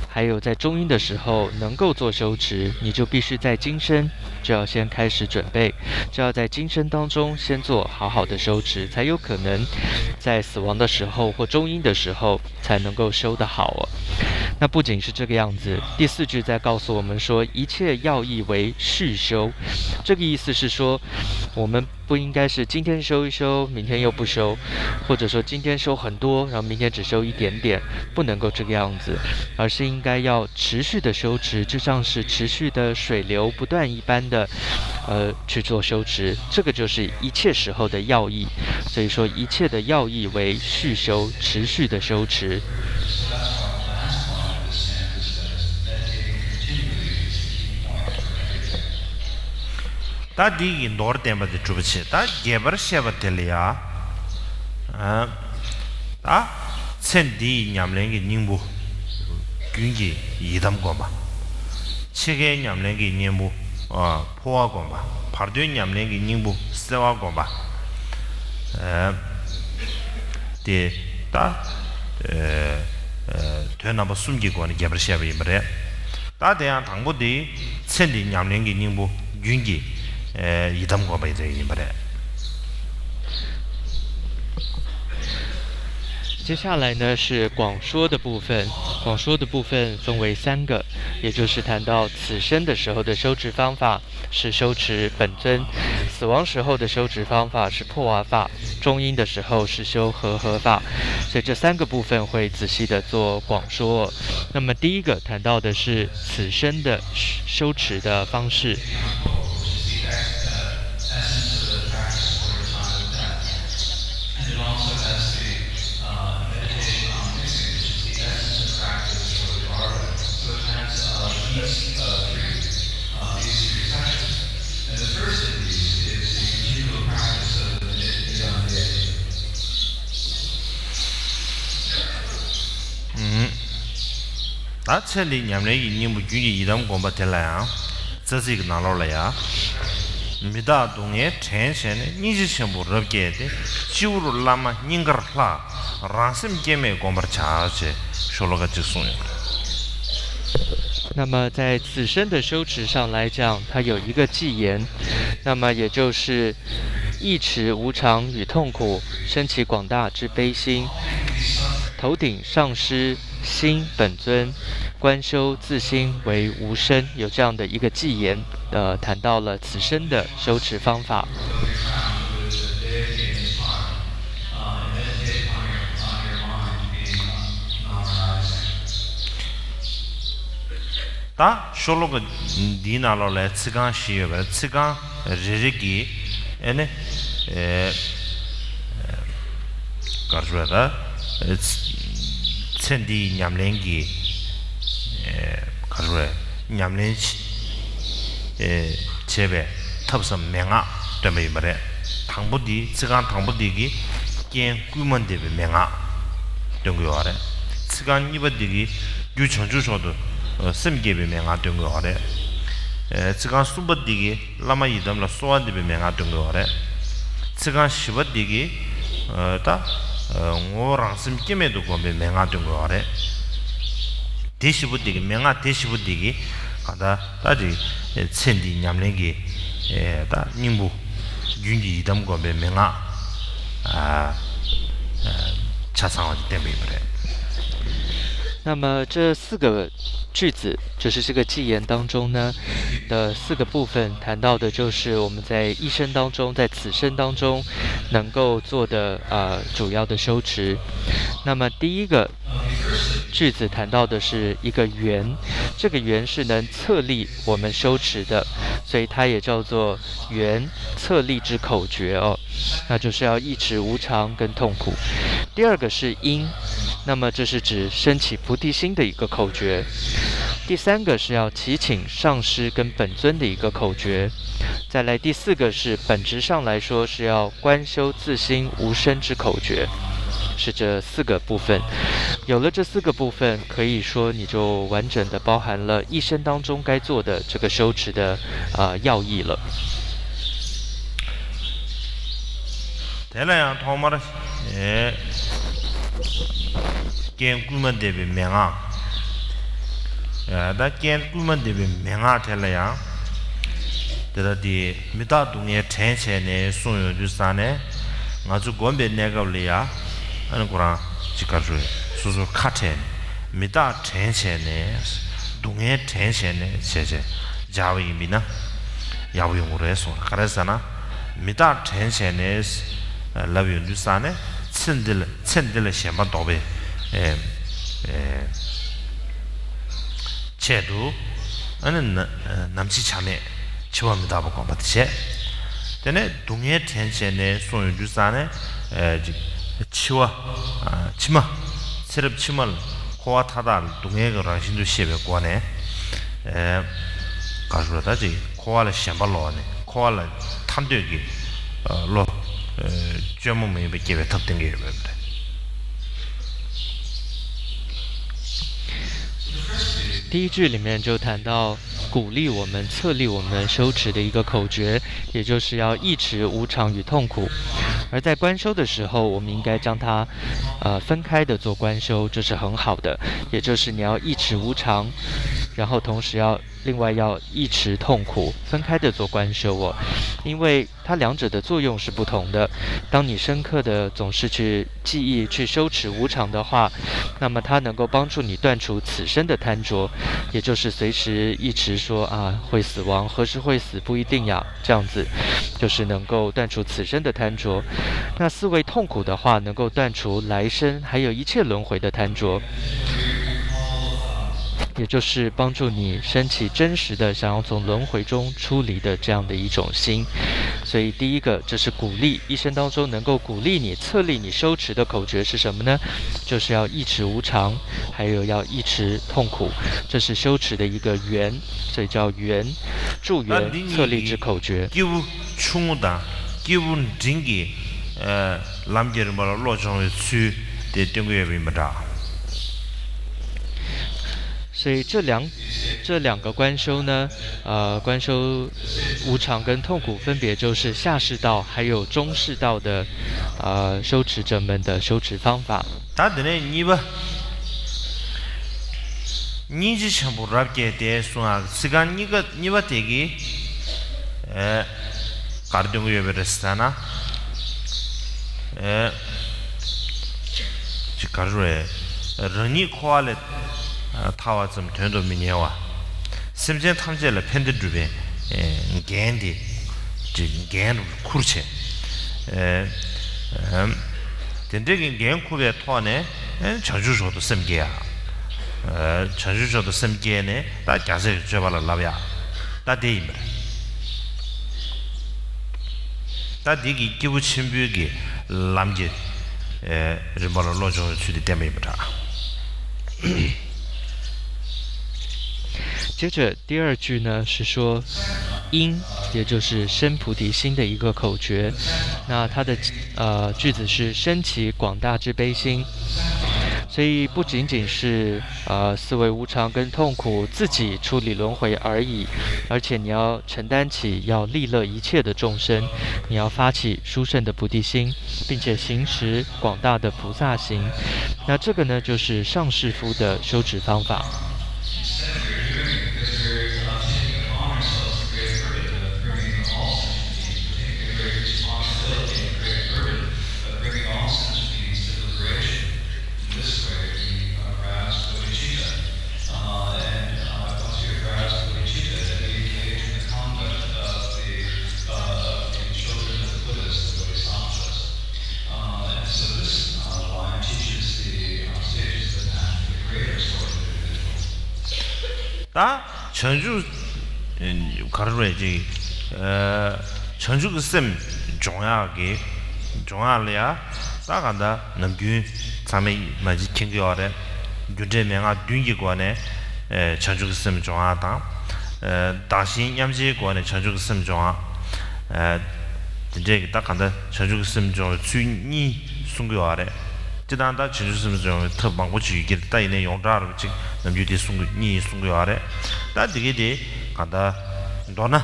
还有在中阴的时候能够做修持，你就必须在今生就要先开始准备，就要在今生当中先做好好的修持，才有可能在死亡的时候或中阴的时候 才能够修得好哦。那不仅是这个样子，第四句在告诉我们说，一切要义为续修。这个意思是说，我们不应该是今天修一修，明天又不修，或者说今天修很多，然后明天只修一点点，不能够这个样子，而是应该要持续的修持，就像是持续的水流不断一般的，呃，去做修持。这个就是一切时候的要义。所以说，一切的要义为续修，持续的修持。 ད་འདི་ཡི་མདོར་བསྟན་པ་དེ་གྲུབ་པ་བྱེད། ད་རྒྱས་པར་བཤད་པ་དེ་ལ་ཡ། ཨ། ད་ཚེ་འདི་ཡི་ཉམས་ལེན་གྱི་སྙིང་པོ། རྒྱུན་གྱི་ཡི་དམ་བསྒོམ་པ། འཆི་ཁའི་ཉམས་ལེན་གྱི་སྙིང་པོ། ཨ། འཕོ་བ་བསྒོམ་པ། བར་དོའི་ཉམས་ལེན་གྱི་སྙིང་པོ་གསལ་བ་བསྒོམ་པ། ཨ། དེ་ད། ཨ། ཨ། དོན་རྣམ་པ་གསུམ་གྱི་སྒོ་ནས་རྒྱས་པར་བཤད་པ་ཡིན་པ་རེད། ད་དེ་ཡང་དང་པོ་དེ་ཚེ་འདིའི་ཉམས་ལེན་གྱི་སྙིང་པོ་རྒྱུན་གྱི་ཡི་དམ་བསྒོམ་པ་དེ་ཡིན་པ་རེད། 接下来呢是广说的部分，广说的部分分为三个，也就是谈到此生的时候的修持方法是修持本尊，死亡时候的修持方法是破瓦法，中阴的时候是修和合法。所以这三个部分会仔细的做广说。那么第一个谈到的是此生的修持的方式。ད་ཚེ་འདིའི་ཉམས་ལེན་གྱི་སྙིང་པོ་རྒྱུན་གྱི་ཡི་དམ་སྒོམ་པ་དེ་ལ་ཡང་། རྩ་ཚིག་གི་ནང་ལོགས་ལ་ཡང་། མི་རྟག་སྡུག་བསྔལ་དྲན་བྱས་ནས། སྙིང་རྗེ་ཆེན་པོ་རབ་བསྐྱེད་དེ། སྤྱི་བོར་བླ་མ་སྙིང་གར་ལྷ། རང་སེམས་སྐྱེ་མེད་བསྒོམ་པར་བྱ། ཞེས་ཤོ་ལོ་ཀ་གཅིག་གསུངས་ཡོད་པ་རེད། 那么在此生的修持上来讲，它有一个偈言，那么也就是意持无常与痛苦，升起广大之悲心，头顶上师，心本尊，观修自心为无生，有这样的一个偈言，呃，谈到了此生的修持方法。 ད་ཤོ་ལོ་ཀ་འདིའི་ནང་ལོགས་ལ་ཚིག་རྐང་བཞི་ཡོད་པ་རེད། ཚིག་རྐང་རེ་རེ་གིས་ཨེ་ནི་ཨེ་ག་རེ་ཞུ་བ་ད་ཚེ་འདིའི་ཉམས་ལེན་གྱི་ཨེ་ག་རེ་ཞུ་བ་ཉམས་ལེན་བྱེད་ཨེ་བྱེད་པའི་ཐབས་སམ་མན་ངག་སྟོན་པ་ཡིན་པ་རེད། དང་པོ་འདི་ཚིག་རྐང་དང་པོ་འདི་གིས་རྐྱེན་བསྐུལ་མ་འདེབས་པའི་མན་ངག་སྟོན་གྱི་ཡོད་རེད། ཚིག་རྐང་གཉིས་པ་འདི་གིས་རྒྱུ་བྱང་ཆུབ་མཆོག་ཏུ་སེམས་བསྐྱེད་པའི་མན་ངག་སྟོན་གྱི་ཡོད་རེད། ཨེ་ཚིག་རྐང་གསུམ་པ་འདི་གིས་བླ་མ་ཡི་དམ་ལ་གསོལ་བ་འདེབས་པའི་མན་ངག་སྟོན་གྱི་ཡོད་རེད། ཚིག་རྐང་བཞི་པ་འདི་གིས་ཨེ་ད་ཨེ་ངོ་བོ་རང་སེམས་སྐྱེ་མེད་དུ་བསྒོམ་པའི་མན་ངག་སྟོན་གྱི་ཡོད་རེད། དེ་བཞི་པོ་འདི་གི་མན་ངག་དེ་བཞི་པོ་འདི་གི་གང་ལྟར་ད་ཅིག་ཚེ་འདིའི་ཉམས་ལེན་གྱི་ཨེ་ད་སྙིང་པོ་རྒྱུན་གྱི་ཡི་དམ་སྒོམ་པའི་མན་ངག་ཨ་ཨ་ཆ་ཚང་བ་ཞིག་བསྟན་པ་ཡིན་པ་རེད། 那么这四个句子，就是这个偈言当中呢的四个部分，谈到的就是我们在一生当中，在此生当中能够做的呃主要的修持。那么第一个句子谈到的是一个缘，这个缘是能策立我们修持的，所以它也叫做缘策立之口诀哦。那就是要意持无常跟痛苦。第二个是因，那么这是指升起菩提心的一个口诀。第三个是要祈请上师跟本尊的一个口诀。再来第四个是本质上来说是要观修自心无生之口诀，是这四个部分。有了这四个部分，可以说你就完整的包含了一生当中该做的这个修持的呃要义了。 དེ་ལ་ཡང་ཐོག་མར་ཨེ་རྐྱེན་བསྐུལ་མ་འདེབས་པའི་མན་ངག་ཨེ་ད་རྐྱེན་བསྐུལ་མ་འདེབས་པའི་མན་ངག་དེ་ལ་ཡང་དེ་ལྟ་དེ་མི་རྟག་སྡུག་བསྔལ་དྲན་བྱས་ནས་གསུངས་ཡོང་དུས་ཙང་ནས། ང་ཚོ་སྒོམ་པའི་གནས་སྐབས་ལ་ཡང་ཨ་ནི་ཁོ་རང་ཅིག་ག་རེ་ཞུ་རེད། སོ་སོར་ཁ་བྲལ་ནས་མི་རྟག་དྲན་བྱས་ནས། སྡུག་བསྔལ་དྲན་བྱས་ནས་བྱས་བྱས་སྦྱར་བ་ཡིན་པས་ན་ཡག་པོ་ཡོང་གི་རེད་གསུངས། ག་རེ་ཟེར་ན། མི་རྟག་དྲན་བྱས་ནས་ལབ་ཡོང་དུས་ཙང་ནས་ཚེ་འདི་ལ་ཚེ་འདི་ལ་ཞེན་པ་ལྡོག་པའི་ཨེ་ཨེ་ཆེད་དུ་ཨ་ནི་ན་ནམ་འཆི་ཆ་མེད་འཆི་བ་མི་རྟག་པ་སྒོམ་པ་དེ་བྱས། དེ་ནས་སྡུག་བསྔལ་དྲན་བྱས་ནས་གསུངས་ཡོང་དུས་ཙང་ནས་ཨེ་ཅིག་འཆི་བ་ཨ་ཕྱི་མ་ཚེ་རབས་ཕྱི་མ་ལ་འཁོར་བ་མཐའ་དག་ལ་སྡུག་བསྔལ་གྱི་རང་བཞིན་དུ་ཤེས་པའི་སྒོ་ནས་ཨེ་ག་རེ་ཞུ་རེད། ད་ཅིག་འཁོར་བ་ལ་ཞེན་པ་ལོག་ནས་འཁོར་བ་ལ་ཐར་འདོད་ཀྱི་ཨ་བློ་ཨེ་བཅོས་མ་མ་ཡིན་པ་སྐྱེ་བའི་ཐབས་བསྟན་གྱི་ཡོད་པ་རེད། 第一句里面就谈到鼓励我们、策励我们修持的一个口诀，也就是要意持无常与痛苦。而在观修的时候，我们应该将它，呃，分开的做观修，这是很好的。也就是你要意持无常，然后同时要另外要意持痛苦，分开的做观修哦。因为它两者的作用是不同的。当你深刻的总是去记忆、去修持无常的话，那么它能够帮助你断除此生的贪着，也就是随时一直说啊会死亡，何时会死不一定呀，这样子，就是能够断除此生的贪着。那思维痛苦的话，能够断除来生还有一切轮回的贪着。 也就是帮助你升起真实的想要从轮回中出离的这样的一种心。所以第一个，这是鼓励，一生当中能够鼓励你、策励你修持的口诀是什么呢？就是要意持无常，还有要意持痛苦，这是修持的一个缘，所以叫缘，助缘策励之口诀。 སྐྱེས་བུ་ཆུང་ངུ་དང་སྐྱེས་བུ་འབྲིང་གི་ཨ་ལམ་གྱི་རིམ་པ་ལ་བློ་སྦྱོང་བའི་ཚུལ་དེ་སྟོན་གྱི་ཡོད་པ་ཡིན་པ་འདྲ། 所以这两这两个观修呢，呃，观修无常跟痛苦，分别就是下士道还有中士道的，呃，修持者们的修持方法。 ད་དེ་ནས་གཉིས་པ། སྙིང་རྗེ་ཆེན་པོ་རབ་བསྐྱེད་དེ་གསུང་ཡག་ཚིག་རྐང་གཉིས་ཀ་གཉིས་པ་དེ་གིས། ཨེ། ག་རེ་སྟོན་གྱི་ཡོད་པ་རེད་ཟེར་ན། ཨེ། ཅིག་ག་རེ་རེད། རང་ཉིད་འཁོར་བ་ལས་ཐར་བ་ཙམ་དོན་དུ་མི་གཉེར་བ། སེམས་ཅན་ཐམས་ཅད་ལ་ཕན་བདེ་སྒྲུབ་པའི་འགན་དེ་ཅིག་འགན་ཁུར་བྱས། དེ་འདྲའི་གི་འགན་འཁུར་བའི་ཐོག་ནས་བྱང་ཆུབ་མཆོག་ཏུ་སེམས་བསྐྱེད་ཡ། བྱང་ཆུབ་མཆོག་ཏུ་སེམས་བསྐྱེད་ནས་ད་རྒྱལ་སྲས་ཀྱི་སྤྱོད་པ་ལ་བསླབ་ཡ། ད་དེ་ཡིན་པ་རེད། ད་འདི་གི་སྐྱེས་བུ་ཆེན་པོའི་གི་ལམ་གྱི་རིམ་པ་ལ་བློ་སྦྱོང་བའི་ཚུལ་དེ་བསྟན་པ་ཡིན་པ་འདྲ། 接着第二句呢是说因，也就是生菩提心的一个口诀。那它的呃句子是升起广大慈悲心，所以不仅仅是呃思维无常跟痛苦自己处理轮回而已，而且你要承担起要利乐一切的众生，你要发起殊胜的菩提心，并且行持广大的菩萨行。那这个呢，就是上士夫的修持方法。 ད་བྱང་ཆུབ་ག་རེ་རེད་ཅིག་བྱང་ཆུབ་ཀྱི་སེམས་སྦྱོང་ཡག་གི་སྦྱོང་ཡག་ལ་ཡ་ད་ག་འདྲ་ནམ་རྒྱུན་ཚང་མས་མ་གཅིག་མཁྱེན་གྱི་ཡོད་རེད། རྒྱུ་འབྲས་མན་ངག་བདུན་གྱི་སྒོ་ནས་བྱང་ཆུབ་ཀྱི་སེམས་སྦྱོང་ཡག་དང་། བདག་གཞན་མཉམ་བརྗེའི་སྒོ་ནས་བྱང་ཆུབ་ཀྱི་སེམས་སྦྱོང་ཡག་དེ་འདྲས་ཀྱི་ད་ག་འདྲ་བྱང་ཆུབ་ཀྱི་སེམས་སྦྱོང་བའི་ཚུལ་གཉིས་གསུང་གི་ཡོད་རེད། སྤྱིར་བཏང་ད་བྱང་ཆུབ་སེམས་སྦྱོང་བའི་ཐབས་མང་པོ་ཅིག་ཡོད་ཀྱི་རེད། ད་ཡིན་ནའི་ཡོངས་གྲགས་རུ་ཅིག་ནམ་རྒྱུན་དེ་གསུང་གི་གཉིས་གསུང་གི་ཡོད་རེད། ད་དེ་གའི་དེ་ག་ད་མདོར་ན་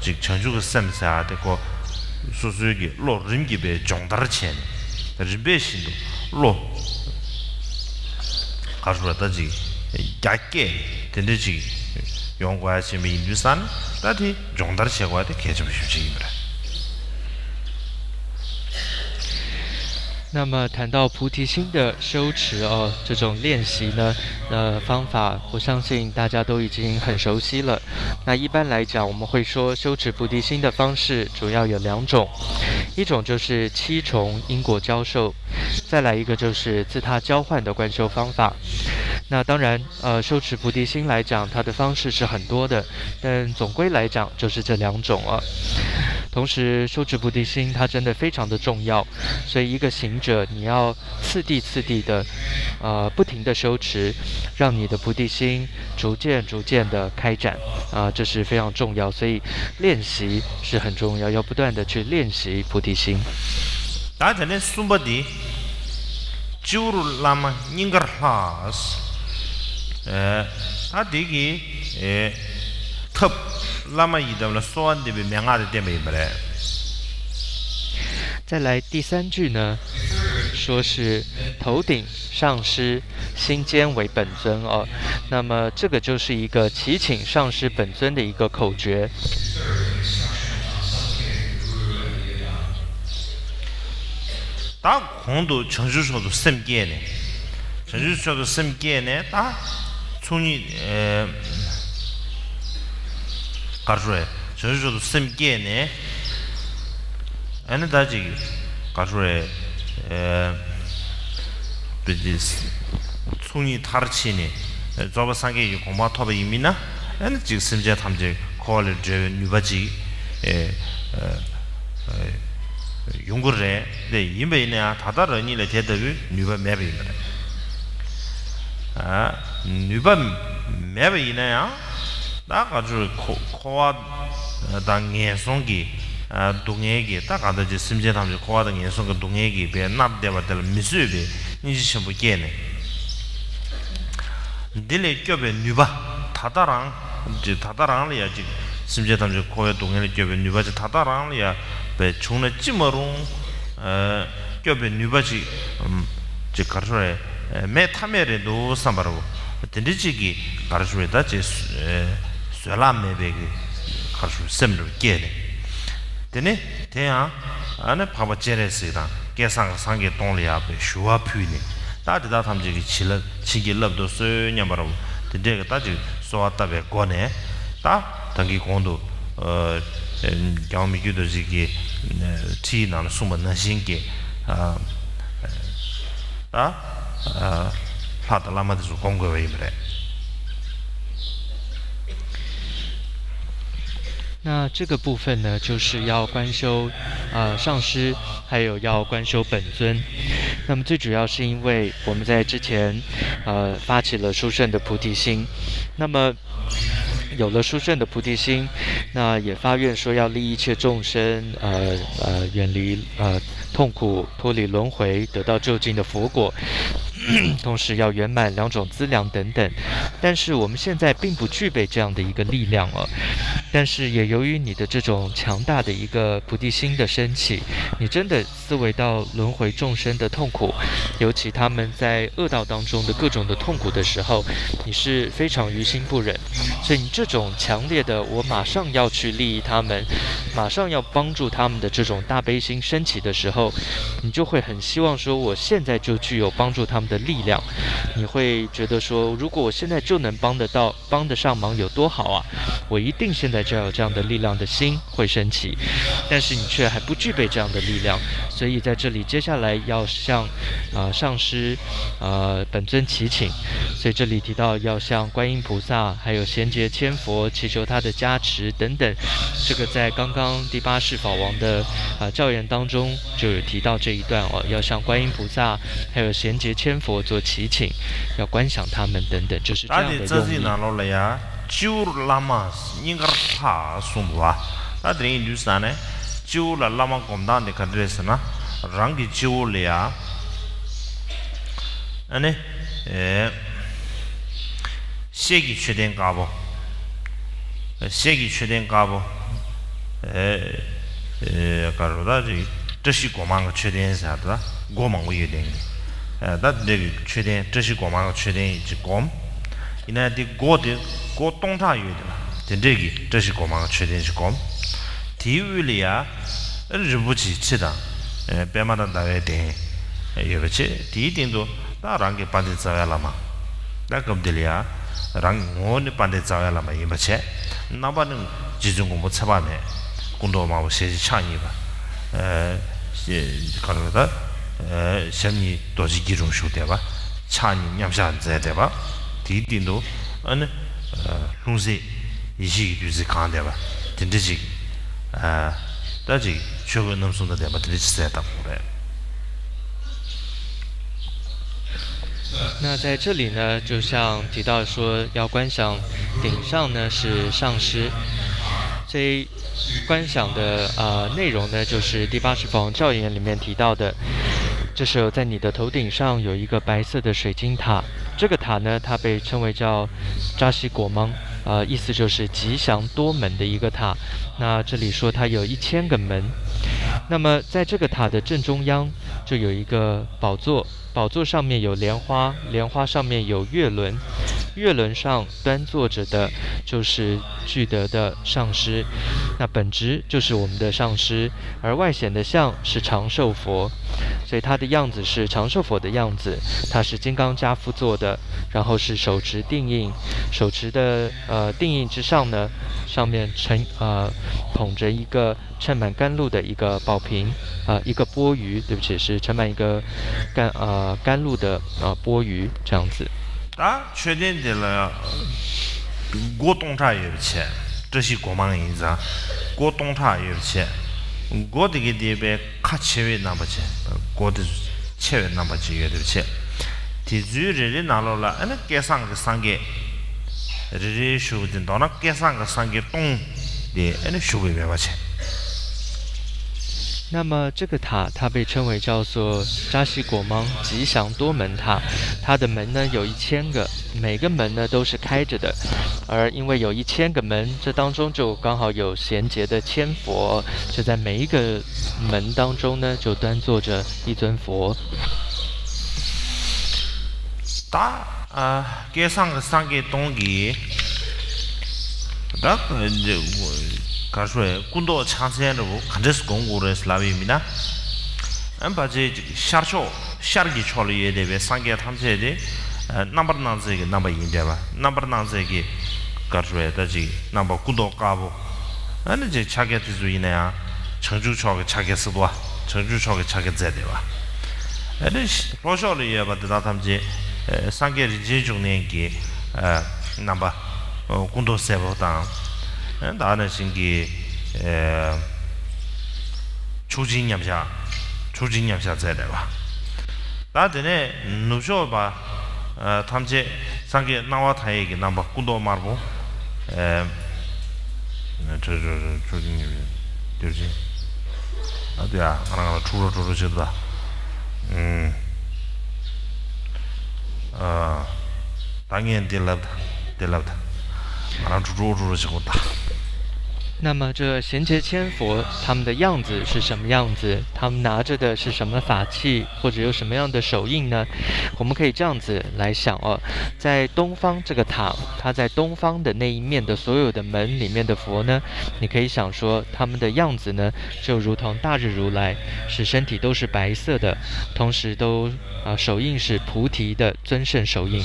ཅིག་བྱང་ཆུབ་ཀྱི་སེམས་ཟེར་ཡ་དེ་ཁོ་སོ་སོའི་གི་བློ་རིམ་གྱིས་པའི་སྦྱོང་བརྡར་བྱས་ནས་རིམ་པས་བཞིན་དུ་བློ་ག་རེ་ཟེར་ད་ཅིག་རྒྱ་སྐྱེད་དེ་འདྲ་ཅིག་ཡོང་དགོས་ཡ་བྱས་པ་ཡིན་དུས་ཙང་ད་དེ་སྦྱོང་བརྡར་བྱེད་དགོས་ཡ་དེ་གལ་ཆེན་པོ་ཞེ་པོ་ཅིག་ཡིན་པ་རེད། 那么谈到菩提心的修持哦，这种练习呢，呃，方法，我相信大家都已经很熟悉了。那一般来讲，我们会说修持菩提心的方式主要有两种，一种就是七重因果教授，再来一个就是自他交换的观修方法。那当然，呃，修持菩提心来讲，它的方式是很多的，但总归来讲就是这两种啊。同时，修持菩提心它真的非常的重要，所以一个行者你要次第次第的，呃，不停的修持，让你的菩提心逐渐逐渐的开展啊，这是非常重要。所以练习是很重要，要不断的去练习菩提心。 ད་དེ་ནས་གསུམ་པ་འདི། སྤྱི་བོར་བླ་མ་སྙིང་གར་ལྷགས། ཨེ། ད་དེ་གི་ཨེ། ཐབས་བླ་མ་ཡི་དམ་ལ་གསོལ་བ་འདེབས་པའི་མན་ངག་དེ་བསྟན་པ་ཡིན་པ་རེད། 再来第三句呢，说是头顶上师，心间唯本尊哦。那么这个就是一个祈请上师本尊的一个口诀。 ད་གོང་དུ་བྱང་ཆུབ་མཆོག་ཏུ་སེམས་བསྐྱེད་ནས། བྱང་ཆུབ་མཆོག་ཏུ་སེམས་བསྐྱེད་ནས་ད་ཚོགས་གཉིས། ཨེ། ག་རེ་ཟེར། བྱང་ཆུབ་མཆོག་ཏུ་སེམས་བསྐྱེད་ནས། ཨ་ནི་ད་ཅིག་ག་རེ་ཟེར། ཨེ། བི་ཏི་ཚོགས་གཉིས་མཐར་ཕྱིན་ནས་རྫོགས་པ་སངས་རྒྱས་ཀྱི་གོ་འཕང་ཐོབ་པ་ཡིན་མིན་ན། ཨ་ནི་ཅིག་སེམས་ཅན་ཐམས་ཅད་འཁོར་བ་ལས་སྒྲོལ་བའི་ནུས་པ་ཅིག་ཨེ། ཨེ། ཡོང་གི་རེད། དེ་ཡིན་པ་ཡིན་ན་ཡང་ད་ལྟ་རང་ཉིད་ལ་དེ་ལྟ་བུའི་ནུས་པ་མེད་པ་ཡིན་པ་རེད། ཨ། ནུས་པ་མེད་པ་ཡིན་ན་ཡང་ད་ག་ཚོད་འཁོ་འཁོར་བ་དང་ངན་སོང་གི་ཨ་སྡུག་བསྔལ་གྱི་ད་ག་ད་ཅིག་སེམས་ཅན་ཐམས་ཅད་འཁོར་བ་དང་ངན་སོང་གི་སྡུག་བསྔལ་གྱིས་པའི་མནར་བསྡད་པ་དེ་ལ་མི་བཟོད་པའི་སྙིང་རྗེ་ཆེན་པོ་སྐྱེས་ནས། འདི་ལས་སྐྱོབ་པའི་ནུས་པ། ད་ལྟ་རང་། ཅིག་ད་ལྟ་རང་ལ་ཡ་ཅིག་སེམས་ཅན་ཐམས་ཅད་འཁོར་བའི་སྡུག་བསྔལ་ལས་སྐྱོབ་པའི་ནུས་པ་ཅིག་ད་ལྟ་རང་ལ་ཡ་བས་བྱུང་ན་ཅི་མ་རུང་། ཨ། སྐྱོབ་པའི་ནུས་པ་ཅིག་ཅིག་ག་རེ་ཟེར་རེད། མེད་ཐབས་མེད་རེད་འདུག་བསམ་པ་རེད། དེ་འདྲ་ཅིག་གི་ག་རེ་ཟེར་རེད། ད་ཅིག་བཟོད་གླགས་མེད་པའི་གི་ག་རེ་ཟེར་རེད། སེམས་རུ་སྐྱེས་ནས། དེ་ནས་དེ་ཡང་ཨ་ནི་འཕགས་པ་སྤྱན་རས་གཟིགས་དང་སྐལ་བཟང་གི་སངས་རྒྱས་སྟོང་ལ་ཡར་བའི་ཞུ་བ་ཕུལ་ནས། ད་དེ་དག་ཐམས་ཅད་ཀྱིས་བྱིན་རླབས་བྱིན་གྱིས་བརླབ་ཏུ་གསོལ་སྙམ་པ་རེད། དེ་འདྲས་ཀྱི་ད་ཅིག་གསོལ་བ་བཏབ་པའི་སྒོ་ནས། ད་ད་གིན་གོང་དུ་ཨ་རྒྱལ་བ་མི་བསྐྱོད་རྡོ་རྗེ་གི་ཁྲིད་ནང་ལ་གསུངས་པ་ནང་བཞིན་གྱི་ཨ་ད་ཨ་ལྷ་དང་བླ་མ་དེ་ཚོ་སྒོམ་དགོས་པ་ཡིན་པ་རེད།那这个部分呢，就是要观修，呃，上师，还有要观修本尊。那么最主要是因为我们在之前，呃，发起了殊胜的菩提心，那么有了殊胜的菩提心，那也发愿说要利一切众生，呃呃，远离呃痛苦，脱离轮回，得到究竟的佛果。同时要圆满两种资粮等等。但是我们现在并不具备这样的一个力量了。但是也由于你的这种强大的一个菩提心的升起，你真的思维到轮回众生的痛苦，尤其他们在恶道当中的各种的痛苦的时候，你是非常于心不忍。所以你这种强烈的，我马上要去利益他们，马上要帮助他们的这种大悲心升起的时候，你就会很希望说，我现在就具有帮助他们的力量。你会觉得说，如果我现在就能帮得到，帮得上忙有多好啊！我一定现在就要有这样的力量的心会升起，但是你却还不具备这样的力量，所以在这里接下来要向，呃，上师，呃，本尊祈请。所以这里提到要向观音菩萨，还有贤劫千佛祈求他的加持等等。这个在刚刚第八世法王的，呃，教言当中就有提到这一段哦，要向观音菩萨还有贤劫千佛做祈请，要观想他们等等，就是这样的用意。 སྤྱི་བོར་བླ་མ་སྙིང་གར་ལྷ་གསུངས་འདུག་བ། ད་དེ་རིང་དུས་ས་ནས་སྤྱི་བོ་ལ་བླ་མ་སྒོམ་སྟངས་དེ་ག་འདྲ་རེད་ཟེར་ན། རང་གི་སྤྱི་བོ་ལ་ཡ་ཨ་ནི་ཨེ་ཤེལ་གྱི་མཆོད་རྟེན་དཀར་པོ། ཤེལ་གྱི་མཆོད་རྟེན་དཀར་པོ། ཨེ་ཨེ་ག་རེ་ད་ཅིག་བཀྲ་ཤིས་སྒོ་མང་གི་མཆོད་རྟེན་ཟེར་ད་སྒོ་མང་པོ་ཡོད་དེ། ཨེ་ད་འདྲ་གི་མཆོད་རྟེན་བཀྲ་ཤིས་སྒོ་མང་གི་མཆོད་རྟེན་ཅིག་སྒོམ། ཡིན་ན་དེ་སྒོ་དེ་སྒོ་སྟོང་ཕྲག་ཡོད་དེ་ལ་དེ་འདྲས་ཀྱི་བཀྲ་ཤིས་སྒོ་མང་མཆོད་རྟེན་ཞིག་སྒོམ། དེའི་དབུས་ལ་ཡ་རིན་པོ་ཆེའི་ཁྲི་དང་། ཨེ་པདྨ་དང་ཟླ་བའི་གདན་ཡོད་པ་བྱས། དེའི་སྟེང་དུ་ད་རང་གི་དཔལ་ལྡན་རྩ་བའི་བླ་མ། ད་སྐབས་འདི་ལ་ཡ་རང་གི་ངོ་བོ་ནི་དཔལ་ལྡན་རྩ་བའི་བླ་མ་ཡིན་པ་བྱས། རྣམ་པ་ནི་རྗེ་བཙུན་མགོན་པོ་ཚེ་དཔག་མེད། སྐུ་མདོག་དམར་པོ་ཞལ་གཅིག་ཕྱག་གཉིས་པ། ཨེ་ག་རེ་ད། ཨེ་ཞབས་གཉིས་རྡོ་རྗེ་སྐྱིལ་ཀྲུང་བཞུགས་བསྡད་པ། ཕྱག་གཉིས་མཉམ་བཞག་མཛད་བསྡད་པ། དེའི་སྟེང་དུ་ཨ་ནི་ལྷུང་བཟེད་ཡེ་ཤེས་ཀྱི་བདུད་རྩི་གང་བསྡད་པ་དེ་འདྲ་ཅིག་ཨ་ད་ཅིག་ཆོས་གོས་རྣམ་གསུམ་དང་ལྡན་པ་དེ་འདྲ་ཅིག་གསལ་བཏབ་དགོས་རེད། 那在这里呢，就像提到说要观想顶上呢是上师，这观想的呃内容呢，就是第八十法王教言里面提到的，就是在你的头顶上有一个白色的水晶塔，这个塔呢，它被称为叫扎西国芒，呃，意思就是吉祥多门的一个塔。那这里说它有一千个门，那么在这个塔的正中央就有一个宝座，宝座上面有莲花，莲花上面有月轮，月轮上端坐着的就是具德的上师，那本质就是我们的上师，而外显的像是长寿佛，所以他的样子是长寿佛的样子，他是金刚跏趺坐的，然后是手持定印，手持的呃定印之上呢，上面盛呃捧着一个盛满甘露的一个宝瓶，啊、一个钵盂，对不起，是盛满一个甘呃甘露的呃钵盂这样子。 ད་མཆོད་རྟེན་དེ་ལ་སྒོ་སྟོང་ཕྲག་ཡོད་པ་བྱས། བཀྲ་ཤིས་སྒོ་མང་ཡིན་ཙང་སྒོ་སྟོང་ཕྲག་ཡོད་པ་བྱས། སྒོ་དེ་གའི་དེ་བས་ཁ་ཕྱེ་བའི་རྣམ་པ་བྱས། སྒོ་དེ་ཕྱེ་བའི་རྣམ་པ་ཅིག་ཡོད་པ་བྱས། དེ་ཚོའི་རེ་རེ་ནང་ལོགས་ལ་ཨ་ནི་སྐལ་བཟང་གི་སངས་རྒྱས་རེ་རེ་བཞུགས་ཏེ། མདོར་ན་སྐལ་བཟང་གི་སངས་རྒྱས་སྟོང་དེ་ཨ་ནི་བཞུགས་པའི་མོས་པ་བྱས། 那么这个塔它被称为叫做扎西国芒吉祥多门塔，它的门呢有一千个，每个门呢都是开着的，而因为有一千个门，这当中就刚好有衔接的千佛，就在每一个门当中呢就端坐着一尊佛。ད་ཨ་སྐལ་བཟང་གི་སངས་རྒྱས་སྟོང་གིས་ད་ག་རེ་ཞུ་སྐུ་མདོག་ཕྱག་མཚན་འདྲ་བོ་ག་འདྲས་སྒོམ་དགོས་རེད་ལབ་ཡིན་མིན་ན། ཨ་ཕལ་ཆེར་ཅིག་ཤར་ཕྱོགས་ཤར་གྱི་ཕྱོགས་ལ་ཡོད་བསྡད་པའི་སངས་རྒྱས་ཐམས་ཅད་དེ་རྣམ་པར་སྣང་མཛད་ཀྱི་རྣམ་པ་ཡིན་བསྡད་པ། རྣམ་པར་སྣང་མཛད་ཀྱི་ག་རེ་ཞུ་ད་ཅིག་རྣམ་པ་སྐུ་མདོག་དཀར་པོ། ཨ་ནི་ཅིག་ཕྱག་རྒྱ་དེ་ཚོ་ཡིན་ན་ཡང་བྱང་ཆུབ་མཆོག་གི་ཕྱག་རྒྱ་ཟེར་བ། བྱང་ཆུབ་མཆོག་གི་ཕྱག་རྒྱ་མཛད་བསྡད་པ། ཨ་ནི་ལྷོ་ཕྱོགས་ལ་ཡོད་པ་དེ་དག་ཐམས་ཅད་སངས་རྒྱས་རིན་ཆེན་འབྱུང་གནས་ཀྱི་རྣམ་པ་སྐུ་མདོག་སེར་པོ་དང་། ད་ནང་བཞིན་གྱི་ཕྱོགས་བཅུའི་མཉམ་བཞག་ཕྱོགས་བཅུའི་མཉམ་བཞག་མཛད་བསྡད་པ། ད་དེ་ནས་ནུབ་ཕྱོགས་པ་ཐམས་ཅད་སངས་རྒྱས་སྣང་བ་མཐའ་ཡས་ཀྱི་རྣམ་པ་སྐུ་མདོག་དམར་པོ། ཨེ། ཆོས་ཆོས་ཆོས་ཆོས་ཀྱི་ཉེས་པའི་རྒྱུ་ཅན། ཨ་དེ་ཡ་ང་རང་ང་རང་འཁྲུག་རོ་འཁྲུག་རོ་བྱེད་དོ། ཨུམ། ཨ། ད་ངས་འདི་ལབ་ད་འདི་ལབ་ད། ང་རང་འཁྲུག་རོ་འཁྲུག་རོ་བྱེད་དགོས་ད། 那么这衔接千佛，他们的样子是什么样子？他们拿着的是什么法器，或者有什么样的手印呢？我们可以这样子来想哦，在东方这个塔，它在东方的那一面的所有的门里面的佛呢，你可以想说他们的样子呢，就如同大日如来，是身体都是白色的，同时都啊，手印是菩提的尊胜手印。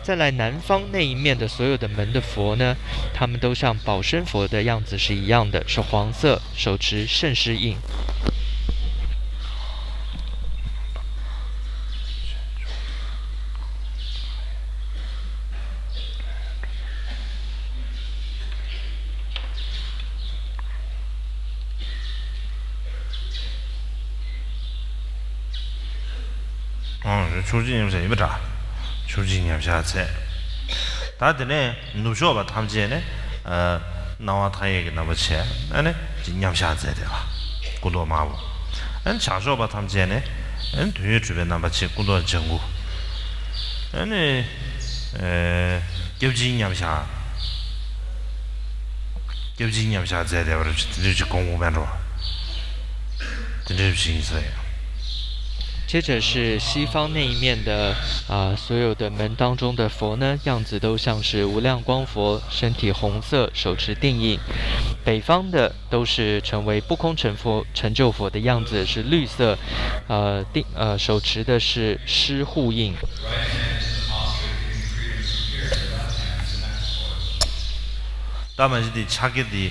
再来南方那一面的所有的门的佛呢，他们都像宝生佛的样子是一样的，是黄色，手持胜狮印。ཕྱོགས་བཅུའི་མཉམ་བཞག་ཡིན་པ་འདྲ། ཕྱོགས་བཅུའི་མཉམ་བཞག་མཛད། ད་དེ་ནས་ནུབ་ཕྱོགས་པ་ཐམས་ཅད་ནི་སྣང་བ་མཐའ་ཡས་ཀྱི་རྣམ་པ་བྱས་ཨ་ནི་མཉམ་བཞག་མཛད་བསྡད་པ། སྐུ་མདོག་དམར་པོ། ཨ་ནི་བྱང་ཕྱོགས་པ་ཐམས་ཅད་ནི་དོན་ཡོད་གྲུབ་པའི་རྣམ་པ་བྱས་སྐུ་མདོག་ལྗང་གུ། ཨ་ནི་སྐྱབས་སྦྱིན་མཉམ་བཞག་སྐྱབས་སྦྱིན་མཉམ་བཞག་མཛད་བསྡད་པ་རེད། དེ་འདྲ་ཅིག་གོང་གོང་མེད་འགྲོ། དེ་འདྲ་ཞིག་ཡིན་ས་ཡ། 接着是西方那一面的，啊，所有的门当中的佛呢，样子都像是无量光佛，身体红色，手持定印。北方的都是成为不空成佛、成就佛的样子，是绿色，呃，定，呃，手持的是狮护印。 ད་མ་གཞི་དེ་ཕྱག་རྒྱ་དེ་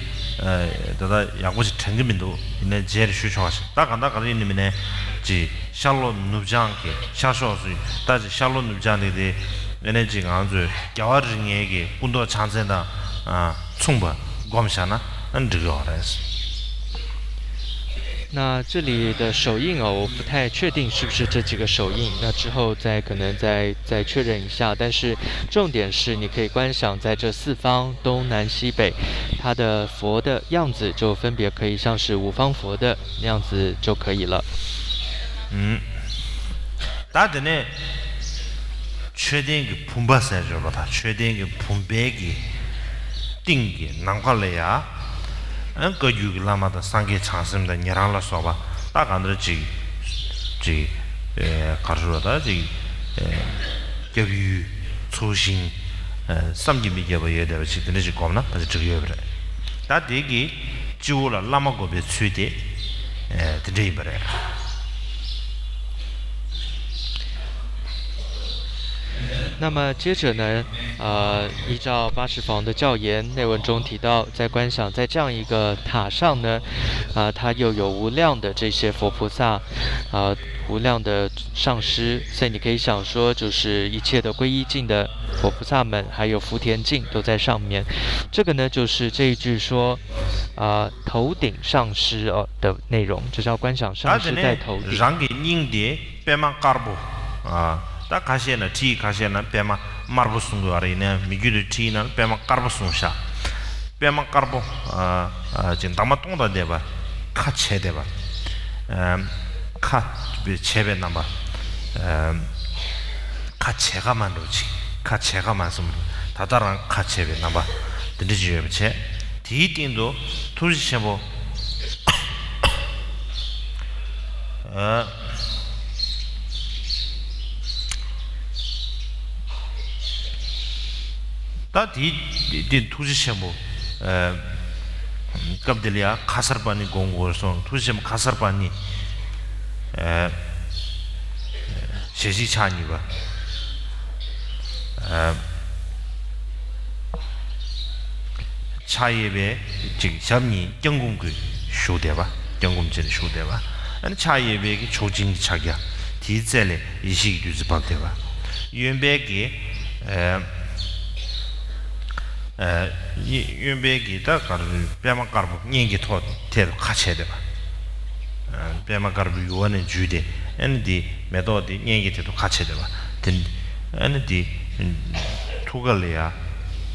ད་ལྟ་ཡག་པོ་ཞིག་དྲན་གྱི་མི་འདུག་ཡིན་ནའི་རྗེས་ལ་ཞུ་ཆོག་པ་ཞིག་ད་གང་ལྟར་གང་ལྟར་ཡིན་ནི་མིན་ནའི་ཅིག་ཤར་ལྷོ་ནུབ་བྱང་གི་ཤར་ཕྱོགས་སུ་ད་ཅིག་ཤར་ལྷོ་ནུབ་བྱང་དེ་དེ་ཡིན་ནའི་ཅིག་ང་ཚོས་རྒྱལ་བ་རིགས་ལྔའི་གི་སྐུ་མདོག་ཕྱག་མཚན་དང་མཚུངས་པ་སྒོམ་བཞག་ན་འགྲིག་གི་ཡོད་རེད། 那这里的手印啊，我不太确定是不是这几个手印，那之后再可能再再确认一下。但是重点是，你可以观想在这四方东南西北，它的佛的样子就分别可以像是五方佛的样子就可以了。 ད་དེ་ནས་མཆོད་རྟེན་གྱི་བུམ་པ་ཟེར་བརྗོད་པ་དང་མཆོད་རྟེན་གྱི་བུམ་པའི་གི་སྟེང་གི་ནམ་མཁའ་ལ་ཡ། བཀའ་བརྒྱུད་ཀྱི་བླ་མ་དང་སངས་རྒྱས་བྱང་སེམས་དང་ཉན་རང་ལ་སོགས་པ་ད་གང་འདྲ་ཅིག་ཅིག་གར་ཞུ་བ་ད་ཅིག་སྐྱབས་ཡུལ་ཚོགས་ཞིང་བསམ་གྱིས་མི་ཁྱབ་པ་ཡོད་བསྡད་པ་ཅིག་དེ་འདྲ་ཅིག་སྒོམ་ན་ད་ཅིག་འགྲིག་ཡོད་པ་རེད། ད་དེ་གི་སྤྱི་བོ་ལ་བླ་མ་བསྒོམ་པའི་ཚུལ་དེ་དེ་འདྲ་ཡིན་པ་རེད། 那么接着呢，呃，依照八十房的教言，内文中提到，在观想在这样一个塔上呢，啊、它又有无量的这些佛菩萨，啊、无量的上师，所以你可以想说，就是一切的皈依境的佛菩萨们，还有福田镜都在上面。这个呢，就是这一句说，啊、头顶上师哦的内容，就是要观想上师在头顶。 རང་གི་སྙིང་དེ་པད་མ་དཀར་པོ། ད་ཁ་ཤས་ན་ཁྲིད་ཁ་ཤས་ན་པད་མ་དམར་པོ་གསུང་གི་ཡོད་རེད། ཡིན་ནའི་མི་རྒྱུད་དུ་ཁྲིད་ན་པད་མ་དཀར་པོ་གསུང་ཤག་པད་མ་དཀར་པོ་ཅིག་འདབ་མ་སྟོང་དང་ལྡན་པ། ཁ་ཕྱེ་བསྡད་པ། ཨམ། ཁ་བྱས་པའི་རྣམ་པ། ཨམ། ཁ་བྱས་ཁ་མ་འགྲོ་ཅིག་ཁ་བྱས་ཁ་མ་སོང་། ད་ལྟ་རང་ཁ་བྱས་པའི་རྣམ་པ་དེ་འདྲ་ཅིག་ཡོད་པ་བྱས། དེའི་སྟེང་དུ་ཐུགས་རྗེ་ཆེན་པོ། ཨ། ད་དེའི་དེ་ཐུགས་རྗེ་ཆེན་པོ། ཨ། སྐབས་དེ་ལ་ཡང་ཁ་སར་པ་ཎི་སྒོམ་དགོས་སོང་། ཐུགས་རྗེ་ཆེན་པོ་ཁ་སར་པ་ཎི། ཨ། ཞལ་གཅིག་ཕྱག་གཉིས་པ། ཨ། ཕྱག་གཡས་པའི་ཅིག་ཞབས་གཉིས་བརྐྱང་བསྐུམ་གྱིས་བཞུགས་བསྡད་པ། བརྐྱང་བསྐུམ་བྱས་ནས་བཞུགས་བསྡད་པ། ཨ་ནི་ཕྱག་གཡས་པའི་གི་མཆོག་སྦྱིན་གྱི་ཕྱག་རྒྱ། དེའི་རྩེ་ལས་ཡེ་ཤེས་ཀྱི་བདུད་རྩི་བབས་བསྡད་པ། གཡོན་པའི་གི། ཨ། ཨ། གཡོན་པའི་གི་ད་གར་པད་མ་དཀར་པོ་སྙན་གྱི་ཐོག་ཐད་དུ་ཁ་བྱས་བསྡད་པ། ཨ། པད་མ་དཀར་པོའི་ཡུ་བ་ནས་འཇུས་ཏེ། ཨ་ནི་དེ་མེ་ཏོག་དེ་སྙན་གྱི་ཐད་དུ་ཁ་བྱས་བསྡད་པ། དེ། ཨ་ནི་དེ་ཐུགས་ཀ་ལ་ཡ།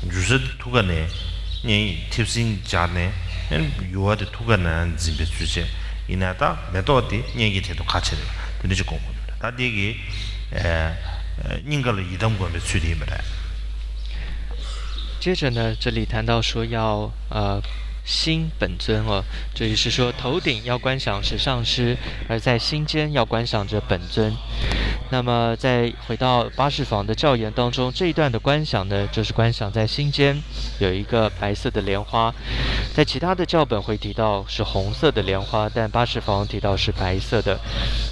འཇུ་ས་དེ་ཐུགས་ཀ་ནས་སྙན་མཐེབ་སྲིན་སྦྱར་ནས། ཨ་ནི་ཡུ་བ་དེ་ཐུགས་ཀ་ནས་འཛིན་པའི་ཚུལ་བྱས། ཡིན་ན་ད་མེ་ཏོག་དེ་སྙན་གྱི་ཐད་དུ་ཁ་བྱས་བསྡད་པ། དེ་འདྲ་ཅིག་སྒོམ་དགོས་འདུག་ད་དེ་གི། ཨ། སྙིང་ག་ལ་ཡི་དམ་སྒོམ་པའི་ཚུལ་དེ་ཡིན་པ་རེད། 接着呢，这里谈到说要呃心本尊哦，这里是说头顶要观想是上师，而在心间要观想着本尊。那么再回到八识房的教言当中，这一段的观想呢，就是观想在心间有一个白色的莲花，在其他的教本会提到是红色的莲花，但八识房提到是白色的。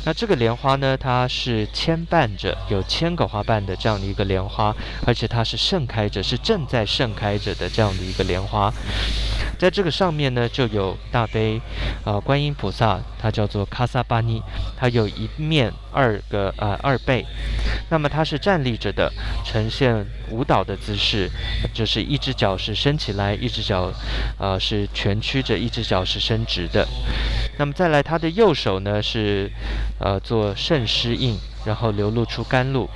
那这个莲花呢，它是牵绊着，有千个花瓣的这样的一个莲花，而且它是盛开着，是正在盛开着的这样的一个莲花。在这个上面呢，就有大悲，呃，观音菩萨，它叫做卡萨巴尼，它有一面二个，呃，二倍。那么它是站立着的，呈现舞蹈的姿势，就是一只脚是伸起来，一只脚，呃，是蜷曲着，一只脚是伸直的。那么再来，它的右手呢是，呃，做慎施印，然后流露出甘露。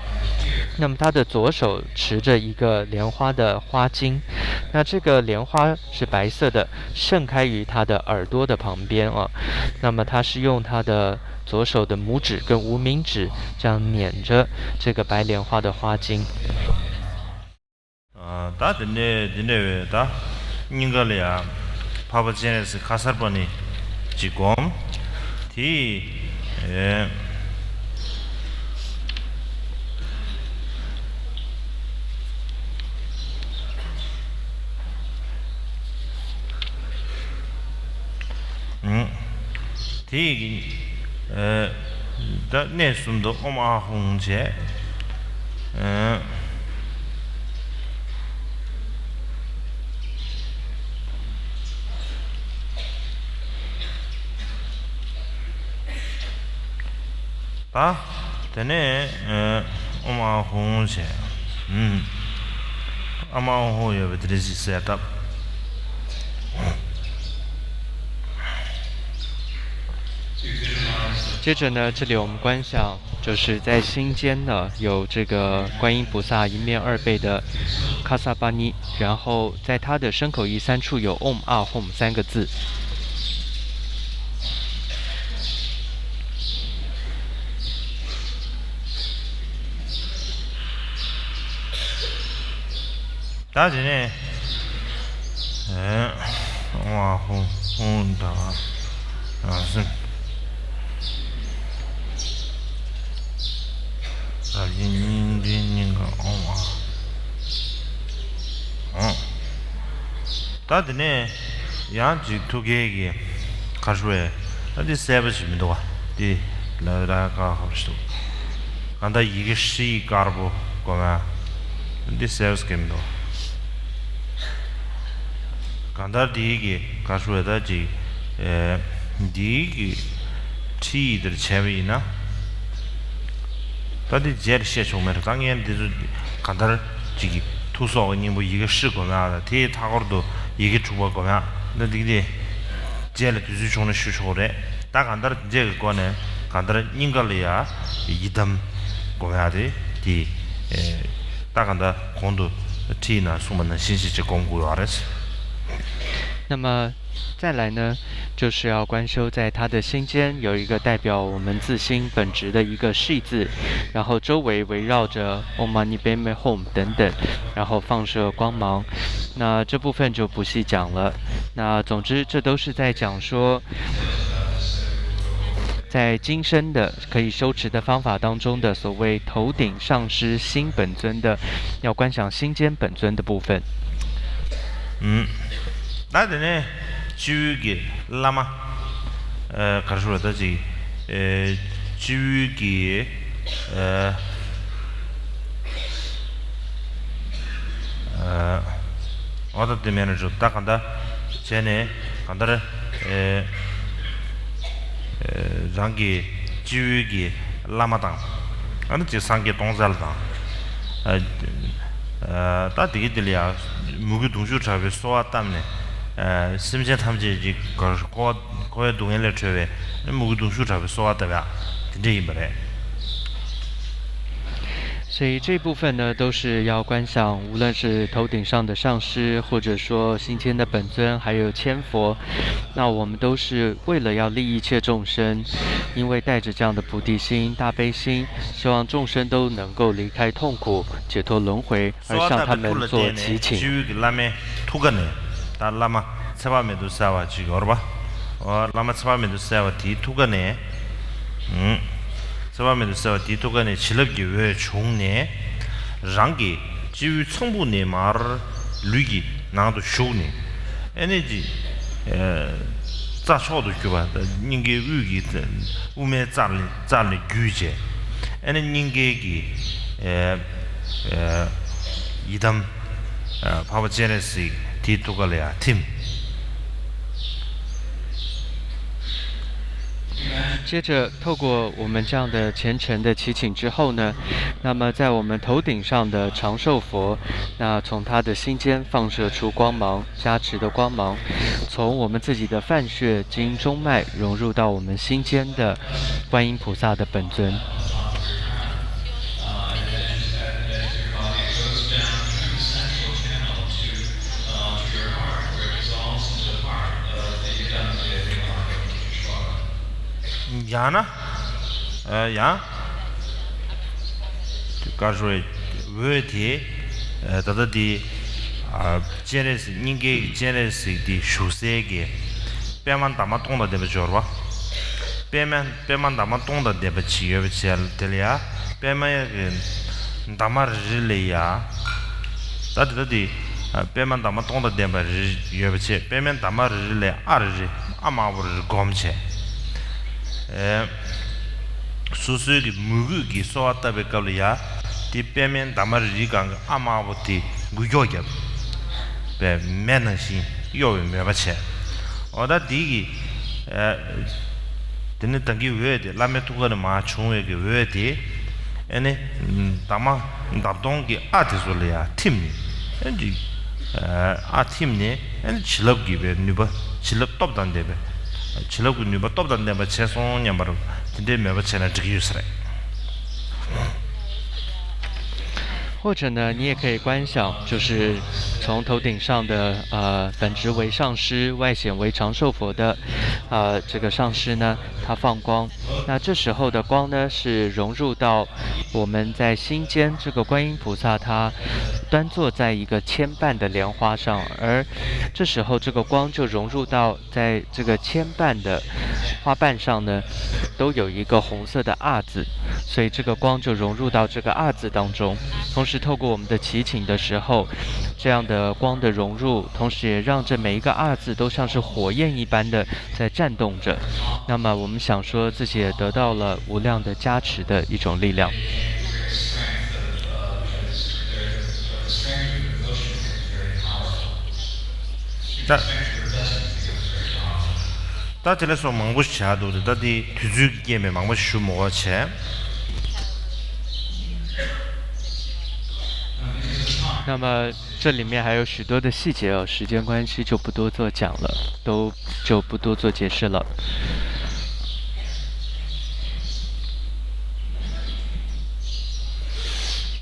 那么它的左手持着一个莲花的花茎，那这个莲花是白色的，盛开于它的耳朵的旁边啊。那么它是用它的左手的拇指跟无名指这样捻着这个白莲花的花茎。 ཨ། ད་དེ་ནས་དེ་འདྲ་བའི་ད་སྙིང་ག་ལ་ཡ་འཕགས་པ་སྤྱན་རས་གཟིགས་ཁ་སར་པ་ཎི་ཅིག་བསྒོམ། དེ། ཨེ། ཨུ། དེ་ཡི་གི། ཨེ། ད་གནས་གསུམ་དུ་ཨོཾ་ཨཱཿཧཱུྃ་བྱས། ཨེ། ད། དེ་ནས། ཨེ། ཨོཾ་ཨཱཿཧཱུྃ་བྱས། ཨུམ། ཨ་མ་ཨོཾ་ཧཱུྃ་ཡོད་པའི་དེ་རིགས་ཤིག་གསལ་བཏབ། 接着呢，这里我们观想，就是在心间呢，有这个观音菩萨一面二倍的卡萨巴尼，然后在他的身口意三处有Om Ahom三个字。 ད་དེ་ནས། ཨེ། ཨོཾ་ཨཱཿཧཱུྃ་ཧཱུྃ་དང་། རང་སེམས། རང་བཞིན་སྙིང་འདྲེན་སྙིང་ག་ཨོཾ་ཨཱཿཧཱུྃ། ཨོ། ད་དེ་ནས་ཡང་ཅིག་ཐུགས་ཀའི་གི་ག་རེ་ཞུ་བས། ད་འདི་གསལ་པོ་ཞིག་མི་འདུག་བ། འདི་ལ་ར་ཀ་ཧ་རུ་ཞུ། གང་ལྟར་ཡི་གེ་ཧྲཱིཿ་དཀར་པོ་སྒོམ་ཡ། འདི་གསལ་པོ་ཞིག་མི་འདུག་གང་ལྟར་འདིའི་གི་ག་རེ་ཞུ་བས། ད་ཅིག་ཨེ། འདིའི་གི་ཁྲིད་ཡིག་འདིར་བྱས་པ་ཡིན་ན། ད་འདི་རྗེས་ལ་བཤད་ཆོག་མེད་རེད། ད་ངས་འདི་ཚོ་གང་ལྟར་ཅིག་གི་ཐུགས་སྲོག་གི་སྙིང་པོ་ཡི་གེ་ཧྲཱིཿ་སྒོམ་ཡ་དང་། དེའི་མཐའ་སྐོར་དུ་ཡི་གེ་དྲུག་པ་སྒོམ་ཡ། ད་འདི་གི་དེ་རྗེས་ལ་དུས་ཚོད་བྱུང་ན་ཞུ་ཆོག་རེད། ད་གང་ལྟར་འདི་འདྲའི་སྒོ་ནས་གང་ལྟར་སྙིང་ག་ལ་ཡ་ཡི་དམ་སྒོམ་ཡ་དེ་དེ། ཨེ། ད་གང་ལྟར་གོང་དུ་ཁྲིད་ཡིག་ནང་གསུངས་པ་ནང་བཞིན་ཞིག་ཅིག་སྒོམ་དགོས་ཡོད་རེད། 那么再来呢，就是要观修在他的心间有一个代表我们自心本质的一个 Shi 字，然后周围围绕着 Om Mani Padme Hum 等等，然后放射光芒。那这部分就不细讲了。那总之，这都是在讲说，在今生的可以修持的方法当中的所谓头顶上师心本尊的，要观想心间本尊的部分。 ད་དེ་ནས་སྤྱི་བོའི་གི་བླ་མ། ཨ། ག་རེ་ཞུ་དགོས་རེད། ད་ཅིག་ཨ། སྤྱི་བོའི་གི་ཨ། ཨ། འོ་ད་དེ་མེད་ན་འགྲོ། ད་གང་ལྟར་བྱས་ནས་གང་ལྟར་ཨ། ཨ། རང་གི་སྤྱི་བོའི་གི་བླ་མ་དང་། ཨ་ནི་ཅིག་སངས་རྒྱས་སྟོང་རྩ་ལ་དང་། ཨ། ཨ། ད་དེ་གི་དེ་ལ་ཡང་མོས་གུས་གདུང་ཤུགས་དྲག་པོས་གསོལ་བ་བཏབ་ནས། ཨ། སེམས་ཅན་ཐམས་ཅད་ཀྱི་འཁོར་བ་འཁོར་བའི་སྡུག་བསྔལ་ལས་གྲོལ་བའི་མོས་གུས་གདུང་ཤུགས་དྲག་པོས་གསོལ་བ་བཏབ་ཡ་དེ་འདྲ་ཡིན་པ་རེད། 所以这部分呢，都是要观想，无论是头顶上的上师，或者说心间的本尊，还有千佛，那我们都是为了要利益一切众生，因为带着这样的菩提心、大悲心，希望众生都能够离开痛苦，解脱轮回，而向他们做祈请。 སྤྱི་བོའི་གི་བླ་མའི་ཐུགས་ཀ་ནས། ད་བླ་མ་ཚེ་དཔག་མེད་དུ་གསལ་བ་ཅིག་ཡོད་རེད་པ། འོ། བླ་མ་ཚེ་དཔག་མེད་དུ་གསལ་བ་དེའི་ཐུགས་ཀ་ནས། ཨུམ། ཚེ་དཔག་མེད་དུ་གསལ་བ་དེའི་ཐུགས་ཀ་ནས་བྱིན་རླབས་ཀྱི་འོད་བྱུང་ནས། རང་གི་སྤྱི་བོའི་ཚངས་བུག་ནས་མར་ལུས་ཀྱི་ནང་དུ་ཞུགས་ནས། ཨ་ནི་ཅིག་ཨ། རྩ་མཆོག་ཏུ་གྱུར་པ། སྙིང་གའི་དབུས་ཀྱི་དབུ་མའི་རྩ་ལས་རྩ་ལས་བརྒྱུད་བྱས། ཨ་ནི་སྙིང་གའི་གི་ཨ། ཨ། ཡི་དམ། ཨ། འཕགས་པ་སྤྱན་རས་གཟིགས་དེའི་ཐུགས་ཀ་ལ་ཡར་ཐིམ། 接着，透过我们这样的虔诚的祈请之后呢，那么在我们头顶上的长寿佛，那从他的心间放射出光芒，加持的光芒，从我们自己的饭穴经中脉融入到我们心间的观音菩萨的本尊。 ཡང་ན། ཨ། ཡང་། ག་རེ་ཞུ་དགོས་རེད། འོད་དེ། ཨ། ད་ལྟ་དེ། ཨ། སྤྱན་རས་གཟིགས། སྙིང་གའི་སྤྱན་རས་གཟིགས་དེ་བཞུགས་སའི་གི་པདྨ་འདབ་མ་སྟོང་དང་ལྡན་པ་ཅིག་ཡོད་རེད་པ། པདྨ། པདྨ་འདབ་མ་སྟོང་དང་ལྡན་པ་ཅིག་ཡོད་པ་བྱས། དེ་ལ་ཡ། པདྨ་གི་འདབ་མ་རེ་རེ་ལ་ཡ། ད་དེ་ལྟ་དེ། ཨ། པདྨ་འདབ་མ་སྟོང་དང་ལྡན་པ་རེ་རེ་ཡོད་པ་བྱས། པདྨའི་འདབ་མ་རེ་རེ་ལ་ཨ་རེ་རེ། ཨ་དམར་པོ་རེ་རེ་བསྒོམ་བྱས། ཨེ། སོ་སོའི་གི་མོས་གུས་ཀྱི་གསོལ་བ་བཏབ་པའི་སྐབས་ལ་ཡ། དེ་པདྨའི་འདབ་མ་རེ་རེའི་སྒང་གི་ཨ་དམར་པོ་དེ་འགུལ་སྐྱོད་བརྒྱབ་པའི་མེ་ནང་བཞིན་གཡོ་བའི་མོས་པ་བྱས། འོ་ད་དེ་གི། ཨེ། དེ་ནས་ད་གིན་འོད་དེ་བླ་མའི་ཐུགས་ཀ་ནས་མར་བྱུང་བའི་གི་འོད་དེ། ཨ་ནི་འདབ་མ། འདབ་སྟོང་གི་ཨ་དེ་ཚོ་ལ་ཡ་ཐིམ་ནས། ཨ་ནི། ཨ། ཐིམ་ནས། ཨ་ནི་བྱིན་རླབས་ཀྱི་བའི་ནུས་པ། བྱིན་རླབས་སྟོབས་དང་ལྡན་པའི། བྱིན་རླབས་ཀྱི་ནུས་པ་སྟོབས་དང་ལྡན་པ་བྱས་སོང་སྙམ་པར། དེ་འདྲའི་མོས་པ་བྱས་ན་འགྲིག་གི་ཡོད་ས་རེད། 或者呢，你也可以观想，就是从头顶上的呃本质为上师，外显为长寿佛的呃这个上师呢，他放光。那这时候的光呢，是融入到我们在心间这个观音菩萨他端坐在一个千瓣的莲花上，而这时候这个光就融入到在这个千瓣的花瓣上呢，都有一个红色的 A 字，所以这个光就融入到这个 A 字当中。同时，透过我们的祈请的时候，这样的光的融入，同时也让这每一个 A 字都像是火焰一般的在颤动着。那么，我们想说自己也得到了无量的加持的一种力量。 ད། ད་དེ་ལ་སོགས་མང་པོ་ཞིག་བྱ་འདུག་ད་དེ་དུས་ཚོད་ཀྱི་རྐྱེན་པས་མང་པོ་ཞིག་ཞུ་མི་དགོས་པ་བྱས། 那么这里面还有许多的细节哦，时间关系就不多做讲了，都就不多做解释了。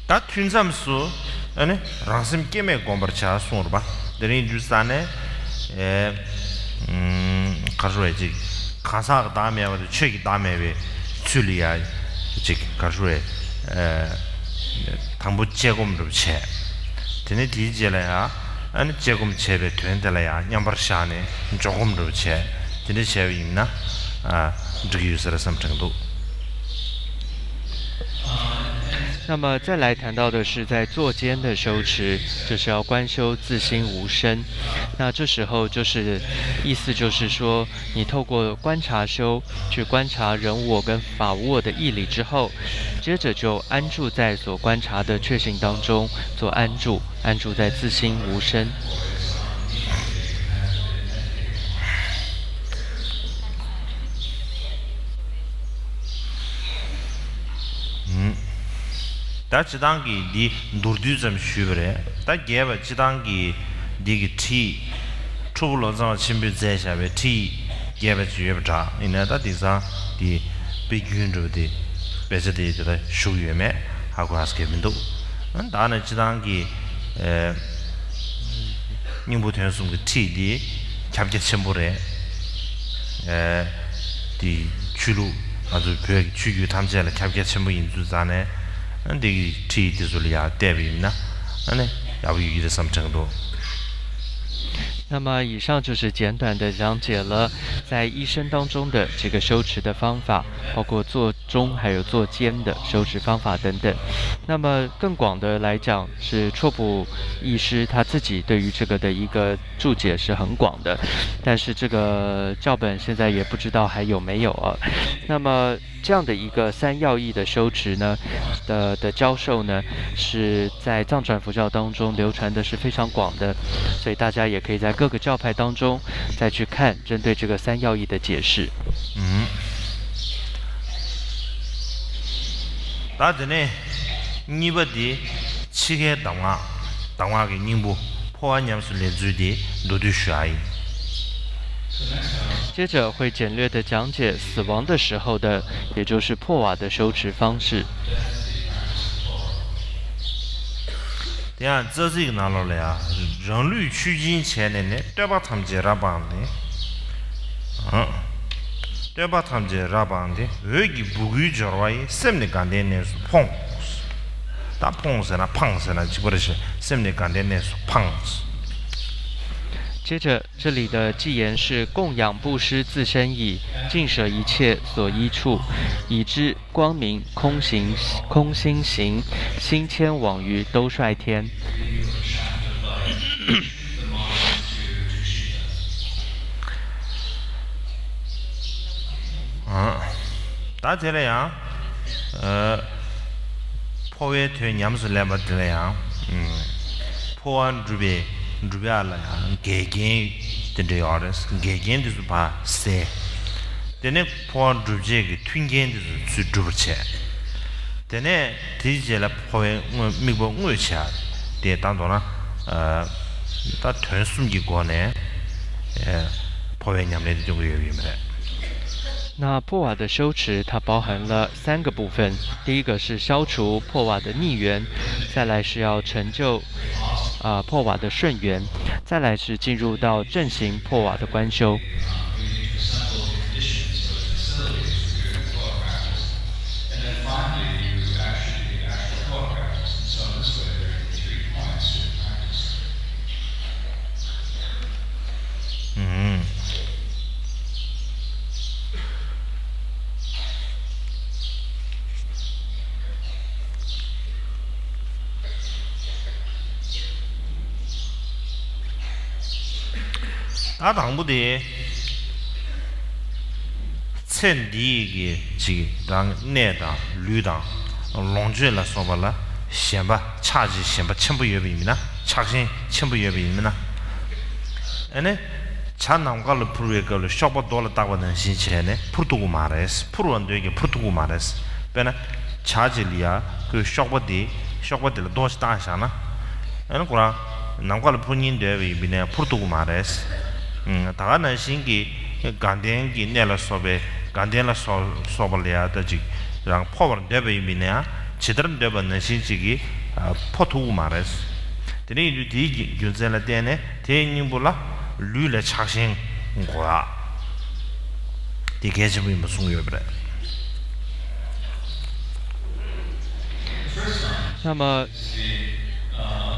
ད་ཐུན་མཚམས་སུ་ཨ་ནི་རང་སེམས་སྐྱེ་མེད་བསྒོམ་པར་བྱ་གསུངས་རེད་པ། དེ་རིང་རྒྱུ་ས་ནས་ཨེ་ ག་རེ་ཟེར་བས་ཅིག་གང་ཟག་གི་བདག་མེད་པ་དང་ཆོས་ཀྱི་བདག་མེད་པའི་ཚུལ་ལ་ཡ་ཅིག་ག་རེ་ཟེར་བས། ཨ་དང་པོ་དཔྱད་སྒོམ་འདྲ་པོ་བྱས། དེ་ནས་དེའི་རྗེས་ལ་ཡ་ཨ་ནི་དཔྱད་སྒོམ་བྱས་པའི་དོན་དེ་ལ་ཡ་མཉམ་པར་བཞག་ནས་འཇོག་སྒོམ་འདྲ་པོ་བྱས། དེ་འདྲ་བྱས་པ་ཡིན་ན་ཨ་འགྲིག་གི་ཡོད་ས་རེད་བསམ་དྲན་གྱི་འདུག那么再来谈到的是在坐间的修持，就是要观修自心无声。那这时候就是意思就是说，你透过观察修，去观察人我跟法我的义理之后，接着就安住在所观察的确信当中，做安住，安住在自心无声。 ད་སྤྱིར་བཏང་གི་འདི་མདོར་བསྡུས་ཙམ་ཞུས་པ་རེད། ད་རྒྱས་པ་སྤྱིར་བཏང་གི་འདི་གི་ཁྲིད། ཁྲོ་བོ་བློ་བཟང་ཆེན་པོས་མཛད་བཞག་པའི་ཁྲིད་རྒྱས་པ་ཅིག་ཡོད་པ་འདྲ། ཡིན་ནའི་ད་དེང་སང་འདི་དཔེ་རྒྱུན་འགྲོ་བ་དེ་དཔེ་ཆ་དེ་དེ་ལ་བཞུགས་ཡོད་མེད་ཧ་གོ་ཧ་གོ་མི་འདུག་ད་ནི་སྤྱིར་བཏང་གི་སྙིང་པོ་དོན་གསུམ་གྱི་ཁྲིད་འདི་ཁྱབ་རྒྱ་ཆེན་པོ་རེད། ཨེ། དེ་ཆོས་ལུགས་ང་ཚོའི་བོད་ཀྱི་ཆོས་བརྒྱུད་ཐམས་ཅད་ལ་ཁྱབ་རྒྱ་ཆེན་པོ་ཡིན་ཚུལ་རྩ་ནས་ཨ་འདི་གི་ཁྲིད་དེ་ཚོ་ལ་ཡར་བལྟས་པ་ཡིན་ན་ཨ་ནི་ཡག་པོ་ཡོད་ཀྱི་རེད་བསམ་དྲན་གྱི་འདུག 那么以上就是简短的讲解了在一生当中的这个修持的方法，包括坐中还有坐间的修持方法等等。那么更广的来讲，是绰普医师他自己对于这个的一个注解是很广的，但是这个教本现在也不知道还有没有啊。那么这样的一个三要义的修持呢，的的教授呢，是在藏传佛教当中流传的是非常广的，所以大家也可以在各个教派当中再去看针对这个三要义的解释。 ད་དེ་ནས་གཉིས་པ་དེ་འཆི་ཁའི་གདམས་ངག་གདམས་ངག་གི་སྙིང་པོ་འཕོ་བ་ཉམས་སུ་ལེན་ཚུལ་དེ་མདོར་བསྡུས་ཞུ་ཡ་ཡིན། 接着会简略的讲解死亡的时候的，也就是破瓦的修持方式。 དེ་ཡང་རྩ་ཚིག་གི་ནང་ལོགས་ལ་ཡང་རང་ལུས་མཆོད་སྦྱིན་བྱས་ནས་ནི་བསྟོད་པ་ཐམས་ཅད་རབ་སྤངས་ནས། བསྟོད་པ་ཐམས་ཅད་རབ་སྤངས་ཏེ་འོད་ཀྱི་སྦུ་གུའི་སྦྱོར་བ་ཡིས་སེམས་ནི་དགའ་ལྡན་གནས་སུ་ཕོངས། ད་ཕོངས་ཟེར་ན་ཕངས་ཟེར་ན་གཅིག་པ་རེད་ཤག་སེམས་ནི་དགའ་ལྡན་གནས་སུ་ཕངས། 接着，这里的偈言是供养布施自身已，尽舍一切所依处，已知光明空行空心行，心牵网鱼兜率天。 ད་དེ་ལ་ཡང་། འཕོ་བའི་དོན་ཉམས་སུ་ལེན་པ་དེ་ལ་ཡང་། འཕོ་བ་སྒྲུབ་པའི་སྒྲུབ་ཡ་ལ་ཡང་འགལ་རྐྱེན་དེ་འདྲ་ཡོད་རེད། འགལ་རྐྱེན་དེ་ཚོ་ཕར་སེལ། དེ་ནས་འཕོ་བ་སྒྲུབ་བྱེད་ཀྱི་མཐུན་རྐྱེན་དེ་ཚོ་ཚུར་སྒྲུབ་པར་བྱས། དེ་ནས་དེའི་རྗེས་ལ་འཕོ་བའི་དངོས་དམིགས་པ་དངོས་བྱས། དེ་ད་མདོར་ན། ད་དོན་གསུམ་གྱི་སྒོ་ནས་འཕོ་བའི་ཉམས་ལེན་དེ་སྟོན་གྱི་ཡོད་ཡིན་པ་རེད། 那破瓦的修持，它包含了三个部分。第一个是消除破瓦的逆缘，再来是要成就啊、破瓦的顺缘，再来是进入到正行破瓦的观修。 ད་དང་པོ་དེ། ཚེ་འདིའི་གི་ཅིག་རང་གནས་དང་ལུས་དང་ལོངས་སྤྱོད་ལ་སོགས་པ་ལ་ཞེན་པ་ཆགས་ཅིག་ཞེན་པ་ཆེན་པོ་ཡོད་པ་ཡིན་ན། ཆགས་ཞེན་ཆེན་པོ་ཡོད་པ་ཡིན་ན། ཨ་ནི། བྱ་ནམ་མཁའ་ལ་འཕུར་བའི་སྐབས་ལ་གཤོག་པ་རྡོ་ལ་བཏགས་པ་ནང་བཞིན་བྱས་ནས་འཕུར་ཐུབ་ཀྱི་མ་རེད། འཕུར་བར་འདོད་ཀྱང་འཕུར་ཐུབ་ཀྱི་མ་རེད། དཔེར་ན། བྱ་གཅིག་ལ་ཡ་ཁོའི་གཤོག་པ་དེ་གཤོག་པ་དེ་ལ་རྡོ་ཞིག་བཏགས་བཞག་ན། ཨ་ནི་ཁོ་རང་ནམ་མཁའ་ལ་འཕུར་སྙིང་འདོད་པ་ཡིན་པ་ཡིན་ན་འཕུར་ཐུབ་ཀྱི་མ་རེད། ད་ག་ནང་བཞིན་གྱི་དགའ་ལྡན་གྱི་གནས་ལ་སོགས་པའི་དགའ་ལྡན་ལ་སོགས་སོགས་པ་ལ་ཡ་ད་ཅིག་རང་འཕོ་བར་འདོད་པ་ཡིན་པ་ཡིན་ན་ཡང་ཇི་ལྟར་འདོད་པ་ནང་བཞིན་ཅིག་གིས་འཕོ་ཐུབ་ཀྱི་མ་རེད། དེ་འདྲ་ཡིན་དུས་དེའི་རྒྱུ་མཚན་ལ་བརྟེན་ནས་དེའི་སྙིང་པོ་ལ་ལུས་ལ་ཆགས་ཞེན་དགོས་ཡ། དེ་གལ་ཆེན་པོ་ཡིན་པ་གསུངས་ཡོད་པ་རེད། 那么，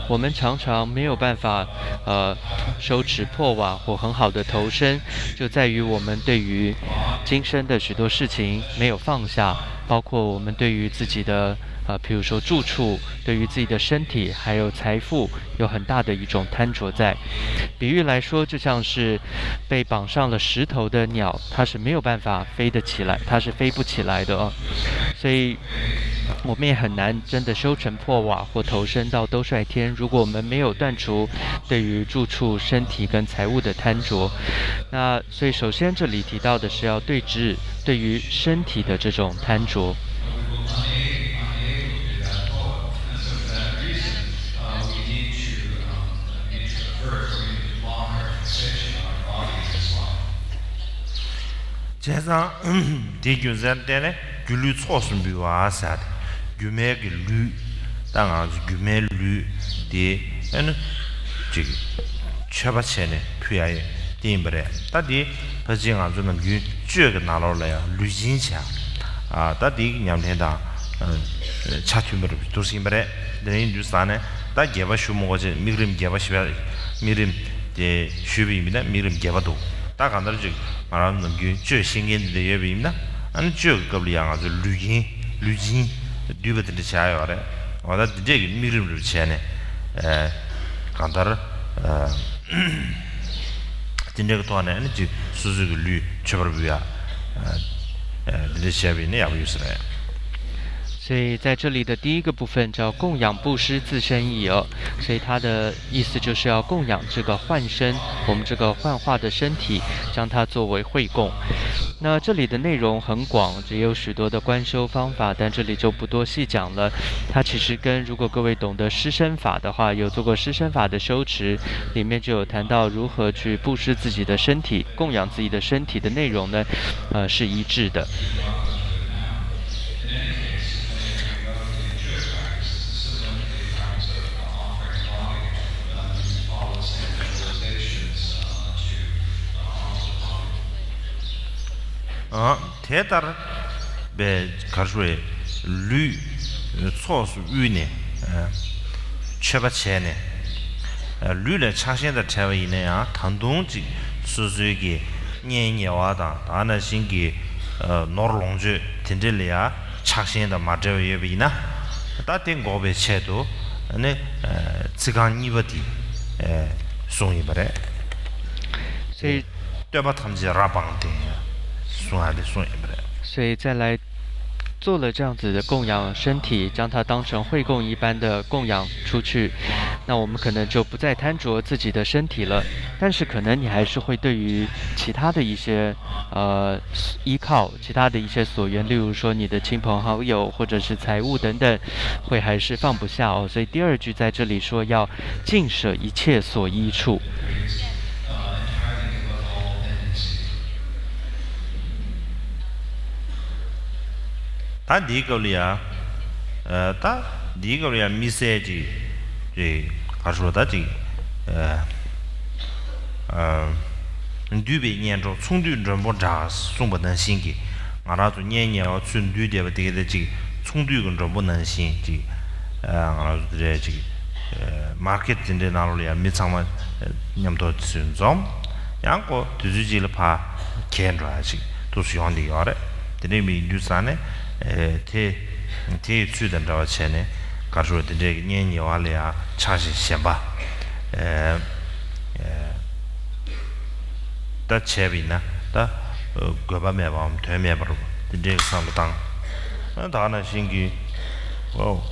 我们常常没有办法，呃，收拾破瓦或很好的投身，就在于我们对于今生的许多事情没有放下，包括我们对于自己的，呃，比如说住处，对于自己的身体，还有财富，有很大的一种贪着在。比喻来说，就像是被绑上了石头的鸟，它是没有办法飞得起来，它是飞不起来的啊。所以我们也很难真的收成破瓦或投身到兜率天，如果我们没有断除对于住处、身体跟财物的贪着。那所以首先这里提到的是要对峙对于身体的这种贪着。 བྱས་ཙང་དེའི་རྒྱུ་མཚན་བརྟེན་ནས་སྒྱུ་ལུས་ཚོགས་སུ་འབུལ་བ་ཟེར་ཏེ། སྒྱུ་མའི་གི་ལུས། ད་ང་ཚོ་སྒྱུ་མའི་ལུས་དེ་ཨ་ནི་ཅིག་མཆོད་པ་བྱས་ནས་ཕུལ་ཡ་ཡོད་དེ་ཡིན་པ་རེད། ད་དེ་ཕལ་ཆེར་ང་ཚོ་ནམ་རྒྱུན་གཅོད་ཀྱི་ནང་ལོགས་ལ་ཡང་ལུས་སྦྱིན་བྱས། ཨ་ད་དེའི་ཉམས་ལེན་དང་ཆ་མཐུན་པ་རེད་འདུག་ཟིན་པ་རེད། དེ་ཡིན་དུས་ཙང་ནས་ད་དགྱེས་པ་ཞུ་མི་དགོས་ཅེས་དམིགས་རིམ་དགྱེས་པ་ཞུ་བ། དམིགས་རིམ་དེ་ཞུས་པ་ཡིན་ན་དམིགས་རིམ་དགྱེས་པ་འདུག་ད་གང་ལྟར་ཅིག་ང་རང་ནམ་རྒྱུན་གཅོད་ཤེས་མཁན་འདི་འདྲ་ཡོད་པ་ཡིན་ན། ཨ་ནི་གཅོད་ཀྱི་སྐབས་ལ་ཡང་ང་ཚོས་ལུས་སྦྱིན་ལུས་སྦྱིན་བསྡུས་པ་དེ་འདྲ་བྱས་ཡོད་རེད། འོ་ད་འདི་འདྲས་ཀྱི་དམིགས་རིམ་རེ་བྱས་ནས་ཨ་གང་ལྟར་ཨ་དེ་འདྲས་ཀྱི་ཐོག་ནས་ཨ་ནི་ཅིག་སོ་སོའི་གི་ལུས་མཆོད་པར་འབུལ་ཡ་ཨ་ཨ་འདི་འདྲས་བྱས་པ་ཡིན་ན་ཡག་པོ་ཡོད་ས་རེད། 所以在这里的第一个部分叫供养布施自身意哦，所以它的意思就是要供养这个幻身，我们这个幻化的身体，将它作为会供。那这里的内容很广，也有许多的观修方法，但这里就不多细讲了。它其实跟，如果各位懂得施身法的话，有做过施身法的修持，里面就有谈到如何去布施自己的身体，供养自己的身体的内容呢，呃，是一致的。 དེ་ལྟར་པའི་གར་ཞུ་བའི་ལུས་ཚོགས་སུ་དབུལ་ནས་མཆོད་པ་བྱས་ནས། ལུས་ལ་ཆགས་ཞེན་དང་བྲལ་བ་ཡིན་ན་ཡང་ད་དུང་ཅིག་སོ་སོའི་གི་གཉེན་ཉེ་བ་དང་ད་ནང་བཞིན་གྱི་ནོར་ལོངས་སྤྱོད་དེ་འདྲ་ལ་ཡང་ཆགས་ཞེན་དང་མ་བྲལ་བ་ཡོད་པ་ཡིན་ན། ད་དེ་འགོག་པའི་ཆེད་དུ་ནི་ཚིག་རྐང་གཉིས་པ་དེ་གསུངས་ཡིན་པ་རེད། 所以 བསྟོད་པ་ཐམས་ཅད་རབ་སྤངས་ཏེ། གསུང་ཡ་དེ་གསུངས་ཡིན་པ་རེད། 所以再来做了这样子的供养身体，将它当成会供一般的供养出去，那我们可能就不再贪着自己的身体了。但是可能你还是会对于其他的一些呃依靠，其他的一些所缘，例如说你的亲朋好友或者是财物等等，会还是放不下哦。所以第二句在这里说要尽舍一切所依处。 ད་འདིའི་སྐབས་ལ་ཡ། ད་འདིའི་སྐབས་ལ་ཡ་དམིགས་བསལ་ཅིག་ཅིག་ག་རེ་ཞུ་ད་ཅིག་འདུས་པའི་གཉེན་གྲོགས་ཚོང་འདུས་མགྲོན་པོ་འདྲ་གསུངས་པ་ནང་བཞིན་གྱི། ང་རང་ཚོ་གཉེན་ཉེ་བ་ཚུར་འདུས་བསྡད་པ་དེ་ག་དེ་ཅིག་ཚོང་འདུས་ཀྱི་མགྲོན་པོ་ནང་བཞིན་ཅིག་ང་རང་ཚོ་དེ་འདྲའི་ཅིག་མར་ཀེ་ཊི་དེ་འདྲའི་ནང་ལོགས་ལ་ཡ་མི་ཚང་མ་མཉམ་དུ་ཚུར་འཛོམས། ཡང་ཁོ་དུས་ཚོད་ཅིག་ལ་ཕར་གྱེས་འགྲོ་ཡ་ཅིག་འདུག་སེ་ཡོང་བསྡད་ཡོད་རེད། དེ་འདྲའི་མི་ཡིན་དུས་ཙང་ནས་དེ་དེའི་ཚུལ་དང་འདྲ་བ་བྱས་ནས་ག་རེ་ཞུ་དེ་འདྲའི་གི་གཉེན་ཉེ་བ་ལ་ཡ་ཆགས་ཞེན་ཞེན་པ་ད་བྱས་པ་ཡིན་ན་ད་དགོས་པ་མེད་པའམ་དོན་མེད་པར་དེ་འདྲའི་བསམ་བློ་བཏང་། ད་ག་ནང་བཞིན་གྱི་ཨོ།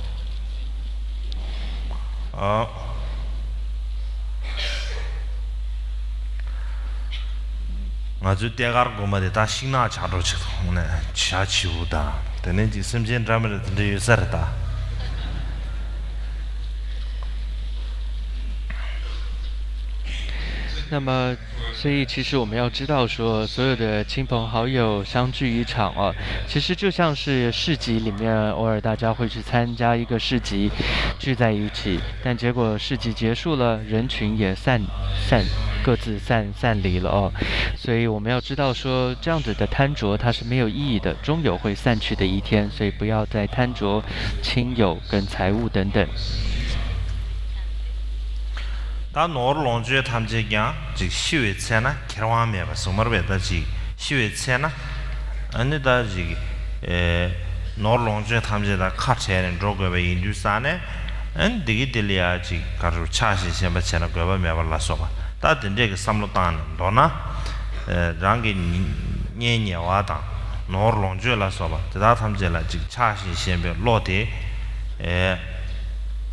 ང་ཚོའི་ལྟས་ཀར་དགོན་པ་དེ་ད་ཤིང་ནགས་ཆགས་འགྲོ་ཆེ་ཐོག་ནས་བྱ་བྱིའུ་དང་དེ་ནས་ཅིག་སེམས་ཅན་འདྲ་མི་འདྲ་དེ་འདྲ་ཡོད་ས་རེད་ད། 那么，所以其实我们要知道说，所有的亲朋好友相聚一场啊，其实就像是市集里面，偶尔大家会去参加一个市集，聚在一起，但结果市集结束了，人群也散散各自散散离了哦。所以我们要知道说，这样子的贪着它是没有意义的，终有会散去的一天，所以不要再贪着亲友跟财物等等。 ད་ནོར་ལོངས་སྤྱོད་ཐམས་ཅད་ཀྱང་ཅིག་ཤི་བའི་ཚེ་ན་ཁྱེར་དབང་མེད་པ་གསུངས་པ་རེད་པས། ད་ཅིག་ཤི་བའི་ཚེ་ན་ཨ་ནི་ད་ཅིག་ཨེ་ནོར་ལོངས་སྤྱོད་ཐམས་ཅད་དང་ཁ་བྲལ་ནས་འགྲོ་དགོས་པ་ཡིན་དུས་ཙང་ནས་ཨ་ནི་འདི་གི་འདི་ལ་ཡ་ཅིག་ག་རེ་ཆགས་ཞེན་ཞེན་པ་བྱས་ན་དགོས་པ་མེད་པ་ལ་སོགས་པ། ད་དེ་འདྲས་ཀྱི་བསམ་བློ་བཏང་ནས་མདོར་ན་ཨེ་རང་གི་གཉེན་ཉེ་བ་དང་ནོར་ལོངས་སྤྱོད་ལ་སོགས་པ་དེ་དག་ཐམས་ཅད་ལ་ཅིག་ཆགས་ཞེན་ཞེན་པའི་བློ་དེ་ཨེ།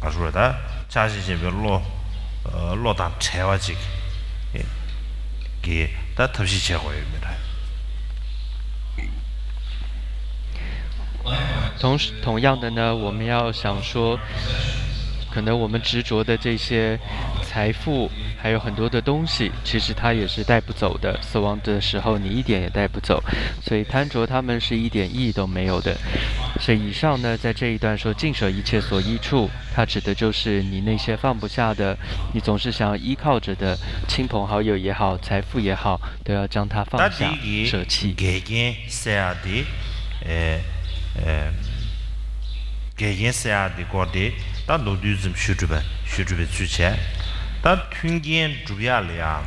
ང་ཚོས་ད་ཆགས་ཞེན་ཞེན་པའི་བློ་བློ་དང་བྲལ་བ་ཅིག་གི་ད་ཐབས་ཤེས་བྱེད་དགོས་ཡོད་མེད་རེད། 同时，同样的呢，我们要想说，可能我们执着的这些财富，还有很多的东西，其实它也是带不走的。死亡的时候，你一点也带不走，所以贪着它们是一点意义都没有的。所以以上呢，在这一段说尽舍一切所依处，它指的就是你那些放不下的，你总是想要依靠着的亲朋好友也好，财富也好，都要将它放下，舍弃。 འགལ་རྐྱེན་སེལ་ཡག་དེ། ཨེ། ཨེ། འགལ་རྐྱེན་སེལ་ཡག་དེ་སྐོར་དེ་ད་མདོར་བསྡུས་ཙམ་ཞུ་གྲུབ་པ་ཞུ་གྲུབ་པའི་ཚུལ་བྱས། ད་མཐུན་རྐྱེན་སྒྲུབ་ཡག་ལ་ཡང་།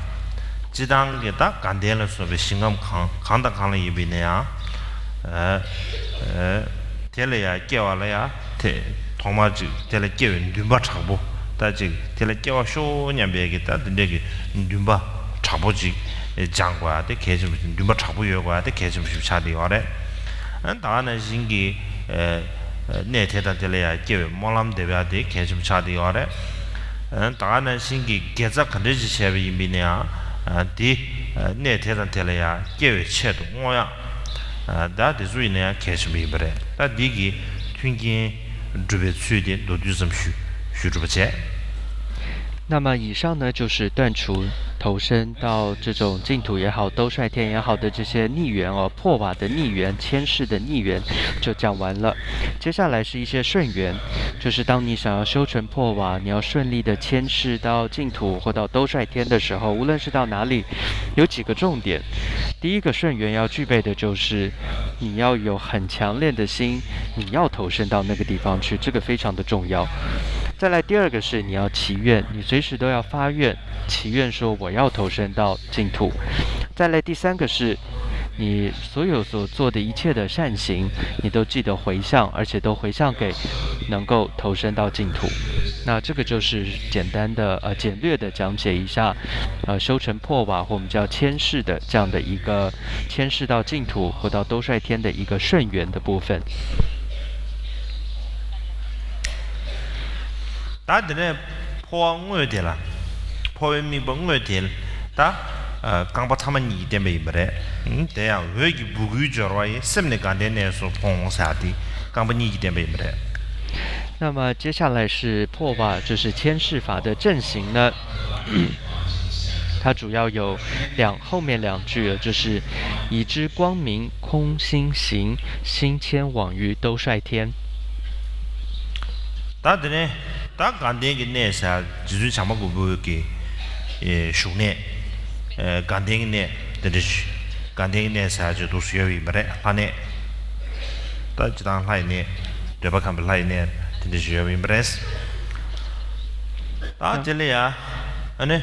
སྤྱི་བཏང་གི་ད་དགའ་ལྡན་ལ་སོགས་པའི་ཞིང་ཁམས་གང་གང་དང་གང་ལ་ཡིན་པ་ཡིན་ན་ཡང་། ཨེ། ཨེ། དེ་ལ་ཡང་སྐྱེ་བ་ལ་ཡང་དེ་ཐོག་མར་ཅིག་དེ་ལ་སྐྱེ་བའི་འདུན་པ་དྲག་པོ། ད་ཅིག་དེ་ལ་སྐྱེ་བ་ཤོག་སྙམ་པའི་གི་ད་དེ་འདྲའི་གི་འདུན་པ་དྲག་པོ་ཅིག་སྦྱང་དགོས་ཡ་དེ་གལ་ཆེན་པོ་ཞིག་འདུན་པ་དྲག་པོ་ཡོད་དགོས་ཡ་དེ་གལ་ཆེན་པོ་ཞིག་ཆགས་བསྡད་ཡོད་རེད། ཨ་ནི་ད་ག་ནང་བཞིན་གྱི་ཨེ། གནས་དེ་དང་དེ་ལ་ཡང་སྐྱེ་བའི་སྨོན་ལམ་འདེབས་ཡ་དེ་གལ་ཆེན་པོ་ཆགས་བསྡད་ཡོད་རེད། ཨ་ནི་ད་ག་ནང་བཞིན་གྱི་དགེ་རྩ་ག་འདྲ་ཞིག་བྱས་པ་ཡིན་པ་ཡིན་ན་ཡང་དེ་གནས་དེ་དང་དེ་ལ་ཡང་སྐྱེ་བའི་ཆེད་དུ་བསྔོ་ཡ། ད་དེ་ཚོ་ཡིན་ན་ཡང་གལ་ཆེན་པོ་ཡིན་པ་རེད། ད་འདི་གི་མཐུན་རྐྱེན་སྒྲུབ་པའི་ཚུལ་དེ་མདོར་བསྡུས་ཙམ་ཞུ་ཞུ་གྲུབ་པ་བྱས། 那么以上呢，就是断除投生到这种净土也好，兜率天也好的这些逆缘哦，破瓦的逆缘、牵涉的逆缘，就讲完了。接下来是一些顺缘，就是当你想要修成破瓦，你要顺利的牵涉到净土或到兜率天的时候，无论是到哪里，有几个重点。第一个顺缘要具备的就是你要有很强烈的心，你要投身到那个地方去，这个非常的重要。再来第二个是你要祈愿，你随时都要发愿，祈愿说我要投身到净土。再来第三个是，你所有所做的一切的善行，你都记得回向，而且都回向给能够投身到净土。那这个就是简单的呃简略的讲解一下，呃修成破瓦或我们叫牵涉的这样的一个牵涉到净土或到兜率天的一个顺缘的部分。 ད་དེ་ནས་འཕོ་བ་དངོས་དེ་ལ། འཕོ་བའི་དམིགས་པ་དངོས་དེ་ལ་ད་རྐང་པ་ཐ་མ་གཉིས་ཀྱིས་བསྟན་པ་ཡིན་པ་རེད། དེ་ཡང་འོད་ཀྱི་སྦུ་གུའི་སྦྱོར་བ་ཡིས། སེམས་ནི་དགའ་ལྡན་གནས་སུ་འཕོ་འོང་ཟེར་ཡག་དེ་རྐང་པ་གཉིས་ཀྱིས་བསྟན་པ་ཡིན་པ་རེད། 那么接下来是破瓦，就是牵涉法的正行呢，它主要有两后面两句，就是以之光明空心行，心牵往于兜率天。 ད་དེ་ནས་ད་དགའ་ལྡན་གྱི་གནས་ཟེར་རྗེ་བཙུན་བྱམས་པ་མགོན་པོ་གི་བཞུགས་གནས། དགའ་ལྡན་གྱི་གནས་དེ་འདྲ་ཞིག་དགའ་ལྡན་གྱི་གནས་ཟེར་ཅིག་འདུག་སེ་ཡོད་པ་ཡིན་པ་རེད། ལྷ་གནས། ད་སྤྱིར་བཏང་ལྷ་ཡི་གནས། འདོད་པ་ཁམས་པའི་ལྷ་ཡི་གནས་དེ་འདྲ་ཞིག་ཡོད་པ་ཡིན་པ་རེད། ད་དེ་ལ་ཡ་ཨ་ནི་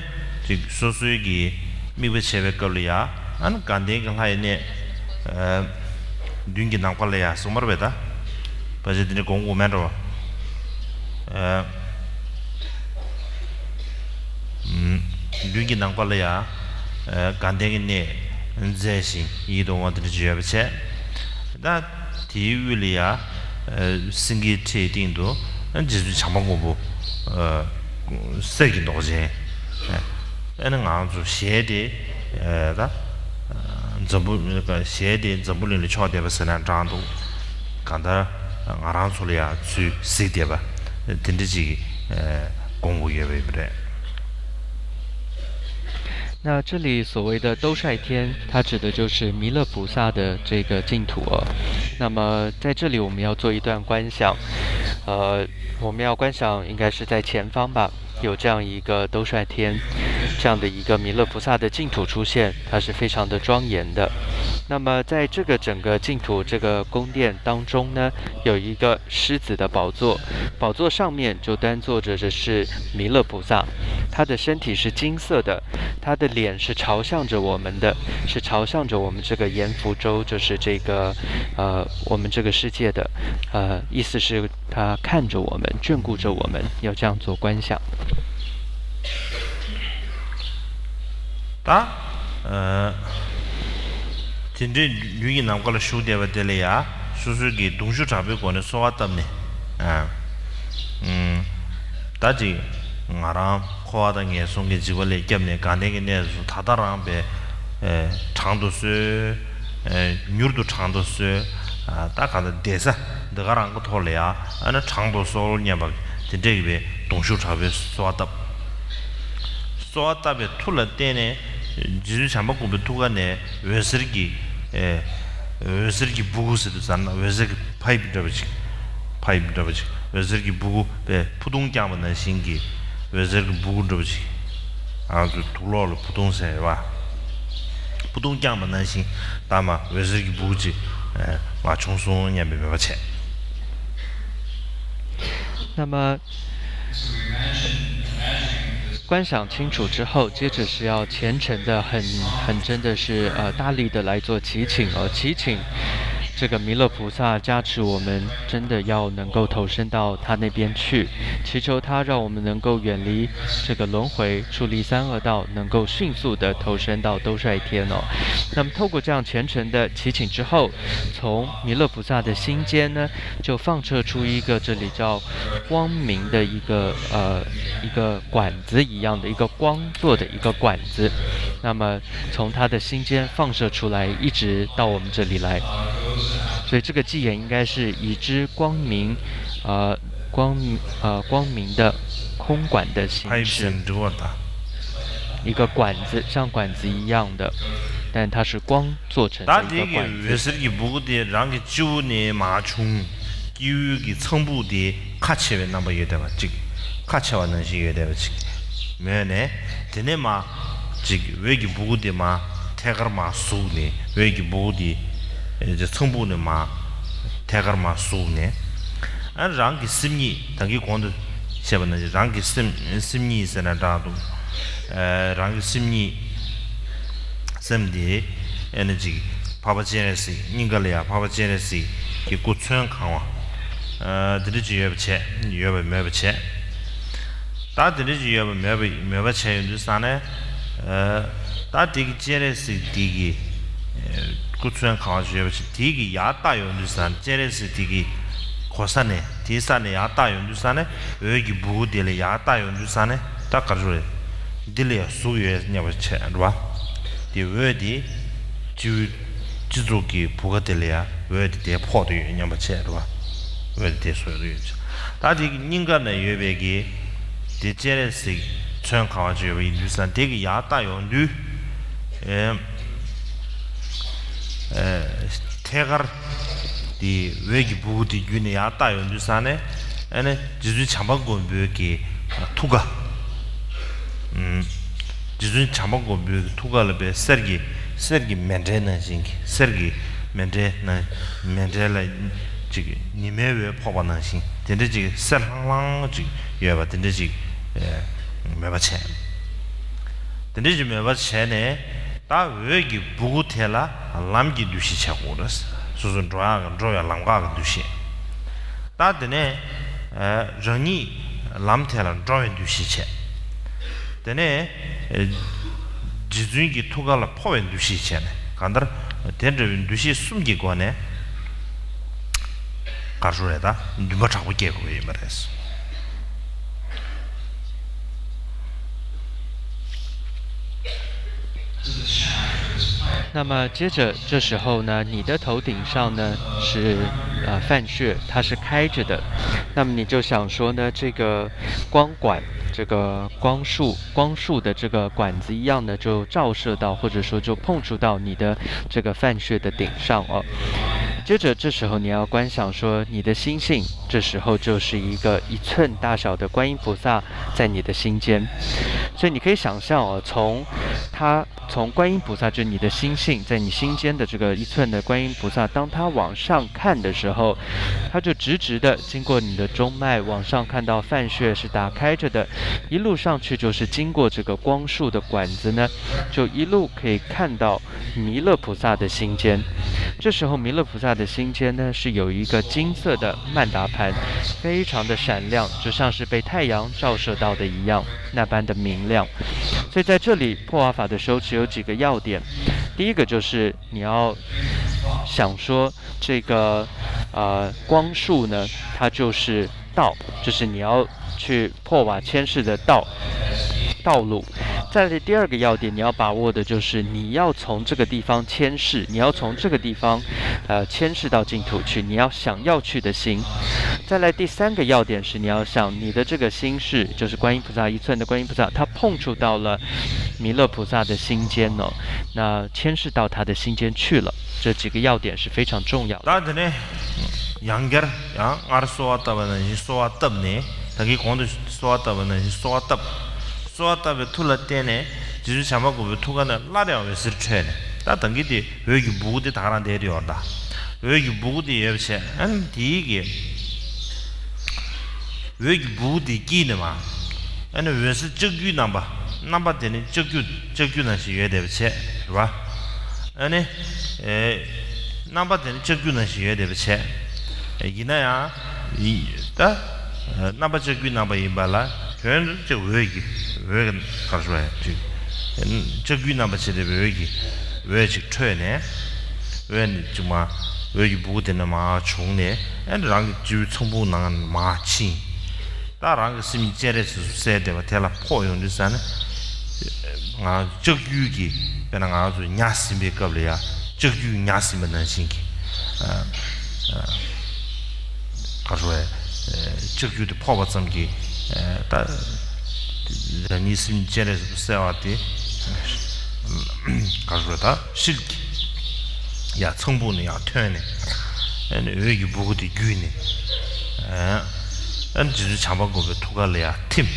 ཅིག་སོ་སོའི་གི་དམིགས་པ་བྱེད་པའི་སྐབས་ལ་ཡ་ཨ་ནི་དགའ་ལྡན་གྱི་ལྷ་ཡི་གནས། མདུན་གྱི་ནམ་མཁའ་ལ་ཡ་གསུངས་པ་རེད་པས། ད་ཕལ་ཆེར་དེ་འདྲ་དགོངས་དགོས་མེད་འགྲོ། མདུན་གྱི་ནམ་མཁའ་ལ་ཡ་དགའ་ལྡན་གྱི་གནས་མཛེས་ཤིང་ཡིད་དུ་འོང་བ་དེ་འདྲ་ཅིག་ཡོད་པ་བྱས། ད་དེའི་དབུས་ལ་ཡ་སེང་གེའི་ཁྲིའི་སྟེང་དུ་རྗེ་བཙུན་བྱམས་པ་མགོན་པོ། གསེར་གྱི་མདོག་ཅན། ཨ་ནི་ང་ཚོ་ཞལ་དེ་ད་འཛམ་བུ་ཞལ་དེ་འཛམ་བུ་གླིང་ལ་ཕྱོགས་བསྡད་པ་ཟེར་ན་འདྲ་འདུག་གང་ལྟར་ང་རང་ཚོ་ལ་ཡང་ཚུར་གཟིགས་བསྡད་པ་དེ་འདྲ་ཅིག་དགོངས་དགོས་ཡོད་པ་ཡིན་པ་རེད། 那这里所谓的兜率天，它指的就是弥勒菩萨的这个净土哦。那么在这里我们要做一段观想，呃，我们要观想应该是在前方吧，有这样一个兜率天，这样的一个弥勒菩萨的净土出现，它是非常的庄严的。那么在这个整个净土这个宫殿当中呢，有一个狮子的宝座，宝座上面就端坐着的是弥勒菩萨，他的身体是金色的，他的脸是朝向着我们的，是朝向着我们这个阎浮洲，就是这个呃我们这个世界的，呃，意思是他看着我们，眷顾着我们，要这样做观想。 ད། ཨ། དེ་འདྲའི་ལུས་ཀྱི་ནམ་མཁའ་ལ་བཞུགས་བསྡད་པ་དེ་ལ་ཡ། སོ་སོའི་གི་གདུང་ཤུགས་དྲག་པོའི་སྒོ་ནས་གསོལ་བ་བཏབ་ནས། ཨ། ཨུམ། ད་ཅིག་ང་རང་འཁོར་བ་དང་ངན་སོང་གི་འཇིགས་པ་ལས་བསྐྱབས་ནས་དགའ་ལྡན་གྱི་གནས་སུ་ད་ལྟ་རང་པའི། ཨེ། དྲང་དུ་གསོལ། ཨེ། མྱུར་དུ་དྲང་དུ་གསོལ། ཨ། ད་ག་ད་བསྡད་ས་འདི་ག་རང་གི་ཐོག་ལ་ཡ། ཨ་ནི་དྲང་དུ་གསོལ་སྙམ་པ་དེ་འདྲ་གི་བའི་གདུང་ཤུགས་དྲག་པོའི་གསོལ་བ་བཏབ། གསོལ་བ་བཏབ་པའི་མཐུ་ལ་བརྟེན་ནས། རྗེ་བཙུན་བྱམས་པ་མགོན་པོའི་ཐུགས་ཀ་ནས་འོད་ཟེར་གྱི། ཨེ། འོད་ཟེར་གྱི་སྦུ་གུ་ཟེར་དུས་ཙམ་ན་འོད་ཟེར་གྱི་ཕ་ཡིབ་འདྲ་བ་ཅིག་ཕ་ཡིབ་འདྲ་བ་ཅིག་འོད་ཟེར་གྱི་སྦུ་གུ་པའི་ཕུ་ཐུང་བརྐྱངས་པ་ནང་བཞིན་གྱི་འོད་ཟེར་གྱི་སྦུ་གུ་འདྲ་བ་ཅིག་ང་ཚོའི་དུག་ལོག་ལ་ཕུ་ཐུང་ཟེར་རེད་བ། ཕུ་ཐུང་བརྐྱངས་པ་ནང་བཞིན་ད་མ་འོད་ཟེར་གྱི་སྦུ་གུ་ཅིག་ཨེ། མ་བྱུང་སོང་སྙམ་པའི་མོས་པ་བྱས། 那么观想清楚之后，接着是要虔诚的、很、很真的是呃大力的来做祈请哦，祈请这个弥勒菩萨加持我们，真的要能够投身到他那边去，祈求他让我们能够远离这个轮回，出离三恶道，能够迅速的投身到兜率天哦。那么透过这样虔诚的祈请之后，从弥勒菩萨的心间呢，就放射出一个这里叫光明的一个呃一个管子一样的一个光做的一个管子，那么从他的心间放射出来，一直到我们这里来，所以这个偈言应该是以之光明，呃光呃光明的空管的形式，一个管子像管子一样的，但它是光做成的一个管子。 སྤྱི་བོ་ནས་མར་བྱུང་། སྤྱི་བོའི་གི་ཚངས་བུག་དེ་ཁ་ཕྱེ་བའི་རྣམ་པ་ཡོད་བསྡད་པ་ཅིག་ཁ་ཕྱེ་བ་ནང་བཞིན་ཡོད་བསྡད་པ་ཅིག་མོས་ནས། དེ་ནས་མར་ཅིག་འོད་ཀྱི་སྦུ་གུ་དེ་མར་ཐད་ཀར་མར་ཟུག་ནས་འོད་ཀྱི་སྦུ་གུ་དེ་ཚངས་བུག་ནས་མར་ཐད་ཀར་མར་ཟུག་ནས། ཨ། རང་གི་སེམས་ཉིད་ད་གིན་གོང་དུ་བཤད་པ་ནང་བཞིན་རང་གི་སེམས་སེམས་ཉིད་ཟེར་ན་འདྲ་འདུག་ཨ། རང་གི་སེམས་ཉིད། སེམས་དེ་ཨེ་ནི་ཅིག་འཕགས་པ་སྤྱན་རས་གཟིགས་སྙིང་ག་ལ་ཡ་འཕགས་པ་སྤྱན་རས་གཟིགས་ཀྱི་སྐུ་ཚོན་གང་བ། ཨ། དེ་འདྲ་ཅིག་ཡོད་པ་བྱས། ཡོད་པའི་མོས་པ་བྱས། ད་དེ་འདྲ་ཅིག་ཡོད་པའི་མོས་པ་མོས་པ་བྱས་ཡོང་དུས་ཙང་ནས། ཨ། ད་དེ་གི་སྤྱན་རས་གཟིགས་དེ་གི་སྐུ་ཚོན་གང་བ་ཅིག་ཡོད་པ་བྱས། དེ་གི་ཡར་ལྟ་ཡོང་དུས་ཙང་ནས་སྤྱན་རས་གཟིགས་དེ་གི་གོ་ས་ནས་དེའི་ས་ནས་ཡར་ལྟ་ཡོང་དུས་ཙང་ནས་འོད་ཀྱི་སྦུ་གུ་དེ་ལ་ཡར་ལྟ་ཡོང་དུས་ཙང་ནས་ད་ག་རེ་རེད། འདི་ལ་ཡང་གཟུགས་ཡོད་སྙམ་པ་བྱས་རེད་བ། དེ་འོད་དེ་སྤྱི་བོའི་སྤྱི་གཙུག་གི་བུ་ག་དེ་ལ་ཡང་འོད་དེ་དེ་ཕོག་དེ་ཡོད་སྙམ་པ་བྱས་རེད་བ། འོད་དེ་དེ་བཟོས་དེ་ཡོད་བྱས། ད་དེ་གི་སྙིང་ག་ན་ཡོད་པའི་གི་དེ་སྤྱན་རས་གཟིགས་ཚོན་གང་བ་ཅིག་ཡོད་པ་ཡིན་དུས་ཙང་དེ་གི་ཡར་ལྟ་ཡོང་དུས། ཨེ། ཨེ། ཐད་ཀར་དེ་འོད་ཀྱི་སྦུ་གུ་དེ་བརྒྱུད་ནས་ཡར་ལྟ་ཡོང་དུས་ཙང་ནས་ཨ་ནི་རྗེ་བཙུན་བྱམས་པ་མགོན་པོའི་གི་ཐུགས་ཀ་ཨུམ། རྗེ་བཙུན་བྱམས་པ་མགོན་པོའི་གི་ཐུགས་ཀ་ལ་པའི་གསེར་གྱི་གསེར་གྱི་མཎྜལ་ནང་བཞིན་གྱི་གསེར་གྱི་མཎྜལ་ནང་མཎྜལ་ལ་ཅིག་ཉི་མའི་འོད་ཕོག་པ་ནང་བཞིན་དེ་འདྲ་ཅིག་གསལ་ལྷང་ལྷང་ཅིག་ཡོད་པ་དེ་འདྲ་ཅིག་མོས་པ་བྱས། དེ་འདྲ་ཅིག་མོས་པ་བྱས་ནས། ད་འོད་ཀྱི་སྦུ་གུ་དེ་ལ་ལམ་གྱི་འདུ་ཤེས་བྱེད་དགོས་རེད། སོ་སོ་འགྲོ་ཡག་གི་འགྲོ་བའི་ལམ་ཁ་གི་འདུ་ཤེས། ད་དེ་ནས་རང་ཉིད་ལམ་དེ་ལ་འགྲོ་བའི་འདུ་ཤེས་བྱེད། དེ་ནས་རྗེ་བཙུན་གྱི་ཐུགས་ཀ་ལ་འཕོ་བའི་འདུ་ཤེས་བྱས་ནས་གང་ལྟར་དེ་འདྲ་བའི་འདུ་ཤེས་གསུམ་གྱི་སྒོ་ནས་ག་རེ་རེད་ད་འདུན་པ་དྲག་པོ་སྐྱེ་དགོས་པ་ཡིན་པ་རེད། 那么接着，这时候呢，你的头顶上呢是呃梵穴，它是开着的。那么你就想说呢，这个光管，这个光束，光束的这个管子一样呢，就照射到，或者说就碰触到你的这个饭穴的顶上哦。接着，这时候你要观想说，你的心性这时候就是一个一寸大小的观音菩萨在你的心间，所以你可以想象哦，从他从观音菩萨，就是你的心性，在你心间的这个一寸的观音菩萨，当他往上看的时候，他就直直的经过你的中脉往上看到饭穴是打开着的，一路上去就是经过这个光束的管子呢，就一路可以看到弥勒菩萨的心间。这时候弥勒菩萨的心间呢是有一个金色的曼达盘，非常的闪亮，就像是被太阳照射到的一样，那般的明亮。所以在这里破瓦法的时候，只有几个要点。第一个就是你要想说这个呃光束呢，它就是道，就是你要去破瓦牵示的道道路。再来第二个要点，你要把握的就是你要从这个地方牵示，你要从这个地方呃牵示到净土去，你要想要去的心。再来第三个要点是，你要想你的这个心事，就是观音菩萨一寸的观音菩萨，它碰触到了弥勒菩萨的心间哦，那牵涉到他的心间去了，这几个要点是非常重要的。 ད་དེ་ནས་ཡང་བསྐྱར་ཡང་སྔར་གསོལ་བ་བཏབ་པ་ནང་བཞིན་གསོལ་བ་བཏབ་ནས། ད་གིན་གོང་དུ་གསོལ་བ་བཏབ་པ་ནང་བཞིན་གསོལ་བ་བཏབ། གསོལ་བ་བཏབ་པའི་མཐུ་ལ་བརྟེན་ནས་རྗེ་བཙུན་བྱམས་པ་མགོན་པོའི་ཐུགས་ཀ་ནས་སླར་ཡང་འོད་ཟེར་འཕྲོས་ནས། ད་ད་གིན་དེ་འོད་ཀྱི་སྦུ་གུ་དེ་ད་ག་རང་བསྡད་ཡོད་རེད། ད་འོད་ཀྱི་སྦུ་གུ་དེ་ཡོད་པ་བྱས། ཨ་ནི་དེའི་གི་འོད་ཀྱི་སྦུ་གུ་དེ་དཀྱིལ་ནས་མར། ཨ་ནི་འོད་ཟེར་ལྕགས་ཀྱུའི་རྣམ་པ། རྣམ་པ་དེ་ནི་ལྕགས་ཀྱུ་ལྕགས་ཀྱུ་ནང་བཞིན་ཡོད་བསྡད་པ་བྱས། རེད་བ། ཨ་ནི། ཨེ། རྣམ་པ་དེ་ནི་ལྕགས་ཀྱུ་ནང་བཞིན་ཡོད་བསྡད་པ་བྱས། ཡིན་ན་ཡང་། ཡི་ད། རྣམ་པ་ལྕགས་ཀྱུའི་རྣམ་པ་ཡིན་པ་ལ་དོན་དུ་ཅིག་འོད་ཀྱི་འོད་ཀྱི་གར་ཞུ་བ་ཅིག་ལྕགས་ཀྱུའི་རྣམ་པ་བྱས་བསྡད་པའི་འོད་ཀྱི་འོད་ཅིག་འཕྲོས་ནས། འོད་ནི་ཅིག་མར་འོད་ཀྱི་སྦུ་གུ་དེ་ནས་མར་བྱུང་ནས། ཨ་ནི་རང་གི་སྤྱི་བོའི་ཚངས་བུག་ནང་མར་ཕྱིན། ད་རང་གི་སེམས་ཉིད་སྤྱན་རས་གཟིགས་སུ་གསལ་བསྡད་པ་དེ་ལ་ཕོག་ཡོང་དུས་ཙ་ན། ང་ལྕགས་ཀྱུ་གི་དཔེར་ན་ང་ཚོ་ཉ་ཟིན་པའི་སྐབས་ལ་ཡ་ལྕགས་ཀྱུས་ཉ་ཟིན་པ་ནང་བཞིན་གྱི། ཨ། ཨ། ག་རེ་ཟེར་བས། ལྕགས་ཀྱུ་དེ་ཕོག་པ་ཙམ་གྱིས། ཨ། ད་རང་ཉིད་སེམས་ཉིད་སྤྱན་རས་གཟིགས་སུ་གསལ་བ་དེ། ག་རེ་ཟེར་བས། ད་ཧྲིལ་གྱིས་ཡར་ཚངས་བུག་ནས་ཡར་ཐོན་ནས། ཨ་ནི་འོད་ཀྱི་སྦུ་གུ་དེ་བརྒྱུད་ནས། ཨ། ཨ་ནི་རྗེ་བཙུན་བྱམས་པ་མགོན་པོའི་ཐུགས་ཀ་ལ་ཡར་ཐིམ།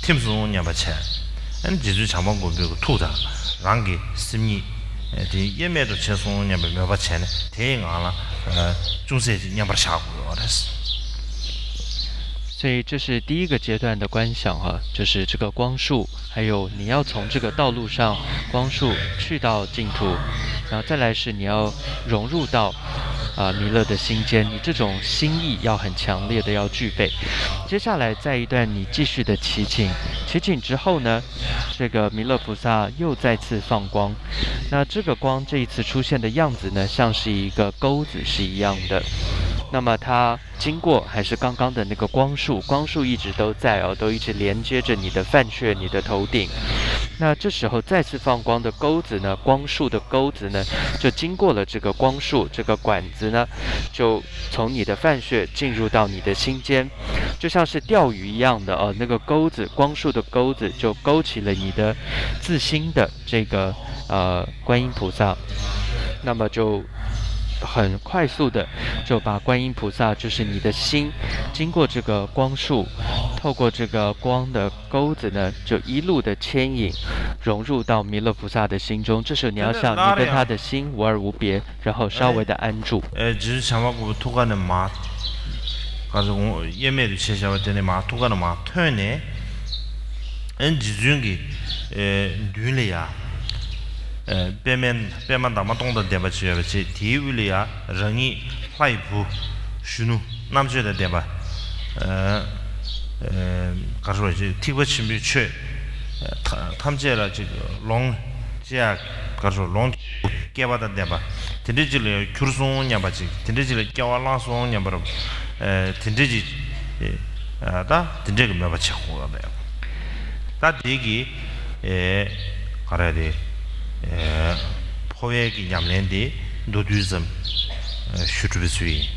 ཐིམ་སོང་སྙམ་པ་བྱས། ཨ་ནི་རྗེ་བཙུན་བྱམས་པ་མགོན་པོའི་ཐུགས་དང་རང་གི་སེམས་ཉིད་དེ་དབྱེར་མེད་དུ་བྱས་སོང་སྙམ་པའི་མོས་པ་བྱས་ནས། དེའི་ངང་ལ་ཅུང་ཟད་ཅིག་མཉམ་པར་བཞག་དགོས་པ་རེད། 所以这是第一个阶段的观想哈，就是这个光束，还有你要从这个道路上光束去到净土，然后再来是你要融入到啊、弥勒的心间，你这种心意要很强烈的要具备。接下来再一段，你继续的祈请，祈请之后呢，这个弥勒菩萨又再次放光。那这个光这一次出现的样子呢，像是一个钩子是一样的。那么它经过还是刚刚的那个光束，光束一直都在哦，都一直连接着你的饭穴、你的头顶。那这时候再次放光的钩子呢，光束的钩子呢，就经过了这个光束，这个管子呢，就从你的饭穴进入到你的心间，就像是钓鱼一样的哦，那个钩子，光束的钩子就勾起了你的自心的这个呃观音菩萨，那么就很快速的就把观音菩萨，就是你的心，经过这个光束，透过这个光的钩子呢，就一路的牵引，融入到弥勒菩萨的心中。这时候你要想，你跟他的心无二无别，然后稍微的安住。 ཨེ། རྗེ་བཙུན་བྱམས་པ་མགོན་པོའི་ཐུགས་ཀ་ནས་མར། ག་ཚོད་དབྱེར་མེད་དུ་བྱས་བཞག་པ་དེ་ནས་མར་ཐུགས་ཀ་ནས་མར་ཐོན་ནས། ཨེ། རྗེ་བཙུན་གྱི་ཨེ་མདུན་ལ་ཡ། ཨེ། པདྨའི་པདྨ་འདབ་མ་སྟོང་དང་ལྡན་པ་ཅིག་ཡོད་པ་བྱས། དེའི་དབུས་ལ་ཡ་རང་ཉིད་ལྷ་ཡི་བུ་གཞོན་ནུ་རྣམ་དཔྱོད་དང་ལྡན་པ། ཨེ། ཨེ། ག་རེ་ཟེར་བ་ཅིག་ཐེག་པ་ཆེན་པོའི་ཆོས་ཐམས་ཅད་ལ་ཅིག་ལོངས་སྤྱད་ཡ། ག་རེ་ཟེར། ལོངས་སྤྱོད་སྐལ་པ་དང་ལྡན་པ། དེ་འདྲ་ཅིག་ལ་གྱུར་སོང་སྙམ་པ་ཅིག་དེ་འདྲ་ཅིག་ལ་སྐྱེ་བ་བླངས་སོང་སྙམ་པ། ཨེ། དེ་འདྲ་ཅིག་ཨེ། ད་དེ་འདྲ་གི་མོས་པ་བྱེད་དགོས་པ་རེད། ད་དེ་གི་ཨེ། ག་རེ་རེད། ཨེ། འཕོ་བའི་གི་ཉམས་ལེན་དེ་མདོར་བསྡུས་ཙམ་ཞུ་གྲུབ་པའི་ཚུལ་ཡིན།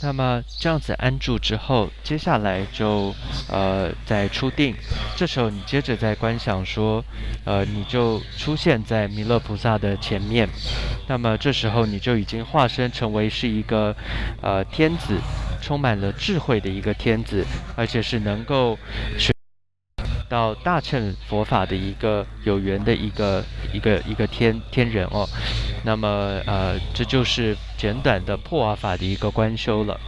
那么这样子安住之后，接下来就呃再初定，这时候你接着再观想说，呃，你就出现在弥勒菩萨的前面，那么这时候你就已经化身成为是一个呃天子，充满了智慧的一个天子，而且是能够到大乘佛法的一个有缘的一个一个一个天天人哦。那么呃，这就是简短的破瓦法的一个观修了。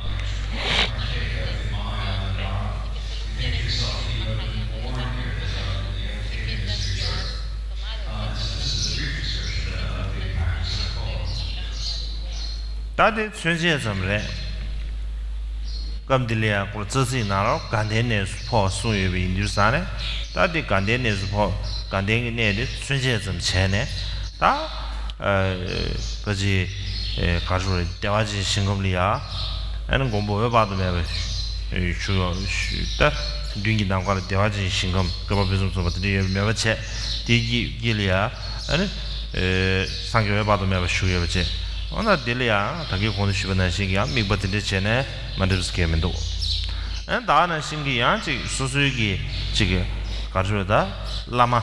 ད་དེ་མཚོན་བྱེད་ཙམ་རེད། སྐབས་འདི་ལ་ཡང་སྐོར་རྩ་ཚིག་ནང་ལ་དགའ་ལྡན་གནས་སུ་འཕོ་བ་གསུངས་ཡོད་པ་ཡིན་དུས་ཙང་ནས། ད་དེ་དགའ་ལྡན་གནས་སུ་འཕོ། དགའ་ལྡན་གྱི་གནས་དེ་མཚོན་བྱེད་ཙམ་བྱས་ནས། ད་ཨ་ཕ་ཅི་ཨེ་ག་རེ་ཞུ་རེད། བདེ་བ་ཅན་ཞིང་ཁམས་ལ་ཡ་ཨ་ནི་མགོན་པོ་འོད་དཔག་ཏུ་མེད་པ་ཞུ་ཞུ། ད་མདུན་གྱི་ནམ་མཁའ་ལ་བདེ་བ་ཅན་ཞིང་ཁམས་བཀོད་པ་ཕུན་སུམ་ཚོགས་པ་དེ་འདྲ་ཡོད་པ་མེད་པ་བྱས། དེའི་དཀྱིལ་དཀྱིལ་ལ་ཡ་ཨ་ནི་ཨེ་སངས་རྒྱས་འོད་དཔག་ཏུ་མེད་པ་བཞུགས་ཡོད་པ་བྱས། འོ་ན་དེ་ལ་ཡང་ད་གིན་གོང་དུ་ཞུས་པ་ནང་བཞིན་གྱི་ཡང་དམིགས་པ་དེ་འདྲ་བྱས་ནས་མ་འགྲིགས་གལ་མི་འདུག་ཨ་ནི་ད་ག་ནང་བཞིན་གྱི་ཡང་ཅིག་སོ་སོའི་གི་ཅིག་ག་རེ་ཞུ་རེད། ད་བླ་མ་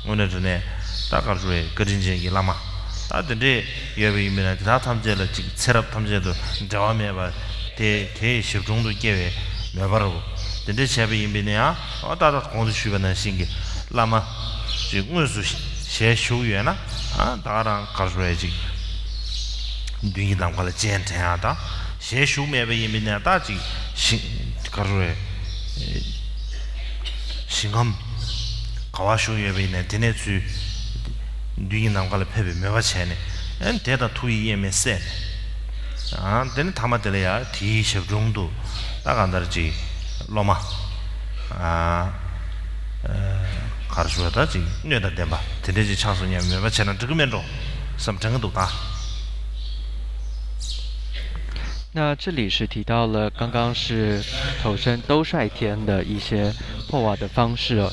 དངོས་གནས་དྲང་གནས་ད་ག་རེ་ཞུ་རེད། བཀའ་དྲིན་ཅན་གྱི་བླ་མ་ད་དེ་འདྲས་ཡོད་པ་ཡིན་པས་ན། དེ་དག་ཐམས་ཅད་ལ་ཅིག་ཚེ་རབས་ཐམས་ཅད་དུ་འབྲལ་བ་མེད་པ་དེ་དེའི་ཞབས་དྲུང་དུ་སྐྱེ་བའི་མོས་པ་རུ་དེ་འདྲས་བྱས་པ་ཡིན་པས་ན་ཡང་། འོ་ད་ལྟ་གོང་དུ་ཞུས་པ་ནང་བཞིན་གྱི་བླ་མ་ཅིག་དངོས་སུ་ཞལ་བཞུགས་ཡོད་ན། ཨ་ད་ག་རང་ག་རེ་ཞུ་རེད། ཅིག་མདུན་གྱི་ནམ་མཁའ་ལ་སྤྱན་འདྲེན་ཡ་དང་། ཞལ་བཞུགས་མེད་པ་ཡིན་པས་ན་ད་ཅིག་ཞིང་ག་རེ་ཞུ་རེད། ཞིང་ཁམས་ག་པར་བཞུགས་ཡོད་པ་ཡིན་ནའི་དེ་ནས་ཚུར་མདུན་གྱི་ནམ་མཁའ་ལ་ཕེབས་པའི་མོས་པ་བྱས་ནས། ཨ་ནི་དེ་དང་ཐུགས་ཡིད་དབྱེར་མེད་བསྲེས་ནས། ཨ་དེ་ནས་ཐ་མ་དེ་ལ་ཡང་དེའི་ཞབས་དྲུང་དུ་ད་གང་ལྟར་ཅིག་སློབ་མ་ཨ་ག་རེ་ཞུ་བ། ད་ཅིག་སྣོད་དང་ལྡན་པ་དེ་འདྲས་ཅིག་ཆགས་སོང་སྙམ་མོས་པ་བྱས་ན་འགྲིག་གི་མེད་འགྲོ་བསམ་དྲན་གྱི་འདུག་ད།那这里是提到了刚刚是投身兜率天的一些破瓦的方式哦。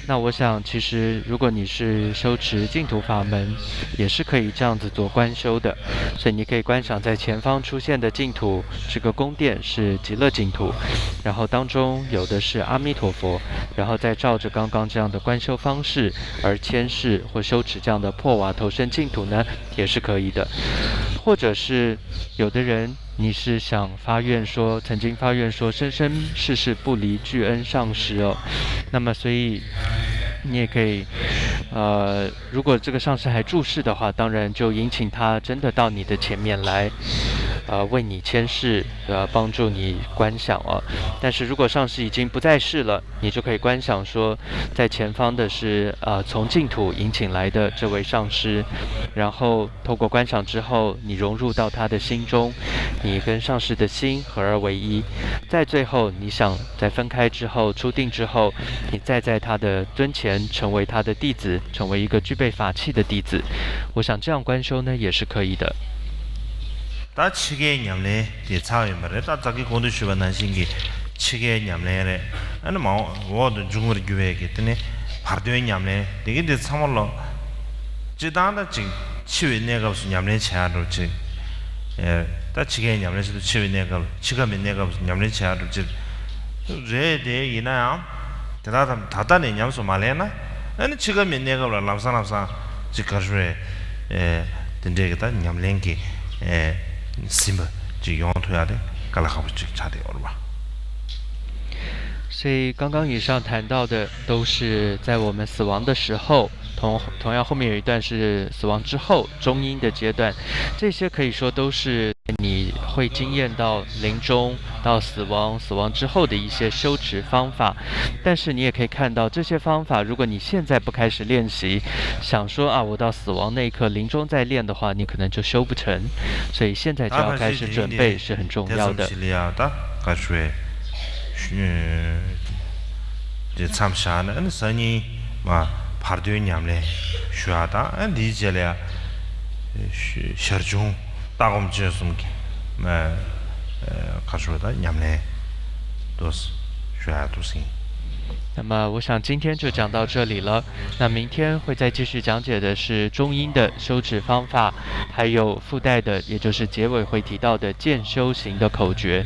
那我想，其实如果你是修持净土法门，也是可以这样子做观修的。所以你可以观想在前方出现的净土，这个宫殿是极乐净土，然后当中有的是阿弥陀佛，然后再照着刚刚这样的观修方式而牵示或修持这样的破瓦投身净土呢，也是可以的。或者是有的人你是想发愿说，曾经发愿说生生世世不离具恩上师哦，那么所以你也可以，呃，如果这个上师还住世的话，当然就迎请他真的到你的前面来，呃，为你牵示，呃，帮助你观想哦。但是如果上师已经不在世了，你就可以观想说，在前方的是呃从净土引请来的这位上师，然后透过观想之后，你融入到他的心中，你跟上师的心合而为一，在最后你想在分开之后出定之后，你再在他的尊前成为他的弟子，成为一个具备法器的弟子。我想这样观修呢也是可以的。ད་འཆི་ཁའི་ཉམས་ལེན་དེ་ཚར་ཡོད་པ་རེད། ད་ད་གིན་གོང་དུ་ཞུས་པ་ནང་བཞིན་གྱི་འཆི་ཁའི་ཉམས་ལེན་རེད། ཨ་ནི་མ་འོངས་འོག་ཏུ་འབྱུང་བར་འགྱུར་བའི་གི་དེ་ནི་བར་དོའི་ཉམས་ལེན་དེ་གི་འདི་ཚང་མ་ལོ། སྤྱིར་བཏང་ད་ཅིག་འཆི་བའི་གནས་སྐབས་སུ་ཉམས་ལེན་བྱེད་ཡག་འགྲོ་ཅིག་ཨེ། ད་འཆི་ཁའི་ཉམས་ལེན་བྱེད་དུས་འཆི་བའི་གནས་སྐབས་འཆི་ཁ་མའི་གནས་སྐབས་སུ་ཉམས་ལེན་བྱེད་ཡག་འགྲོ་ཅིག་རེད། དེ་ཡིན་ན་ཡང་། དེ་དག་ད་ད་ལྟ་ནས་ཉམས་སུ་མ་ལེན་ན། ཨ་ནི་འཆི་ཁ་མའི་གནས་སྐབས་ལ་ལམ་སང་ལམ་སང་ཅིག་ག་རེ་ཞུ་རེད། ཨེ། དེ་འདྲའི་གི་ད་ཉམས་ལེན་གྱི་ཨེ་ཟིན་པ་ཅིག་ཡོང་ཐུབ་ཡག་དེ་དཀའ་ལས་ཁག་པོ་ཅིག་ཆགས་བསྡད་ཡོད་རེད་པ། 所以刚刚以上谈到的都是在我们死亡的时候，同同样后面有一段是死亡之后中阴的阶段，这些可以说都是你会经验到临终到死亡、死亡之后的一些修持方法。但是你也可以看到，这些方法如果你现在不开始练习，想说啊，我到死亡那一刻临终再练的话，你可能就修不成。所以现在就要开始准备是很重要的。 དེ་མཚམས་བཞག་ནས་ཨ་ནི་སང་ཉིན་མ་བར་དོའི་ཉམས་ལེན་ཞུ་ཡག་དང་། ཨ་འདིའི་རྗེས་ལ་ཡ་ཞར་བྱུང་ལྟ་སྒོམ་སྤྱོད་གསུམ་གྱི་མ་ག་རེ་ཞུ་དང་ཉམས་ལེན་དུ་ཞུ་ཡག་འདུག་ཟིན། 那么我想今天就讲到这里了。那明天会再继续讲解的是中阴的修持方法，还有附带的，也就是结尾会提到的渐修行的口诀。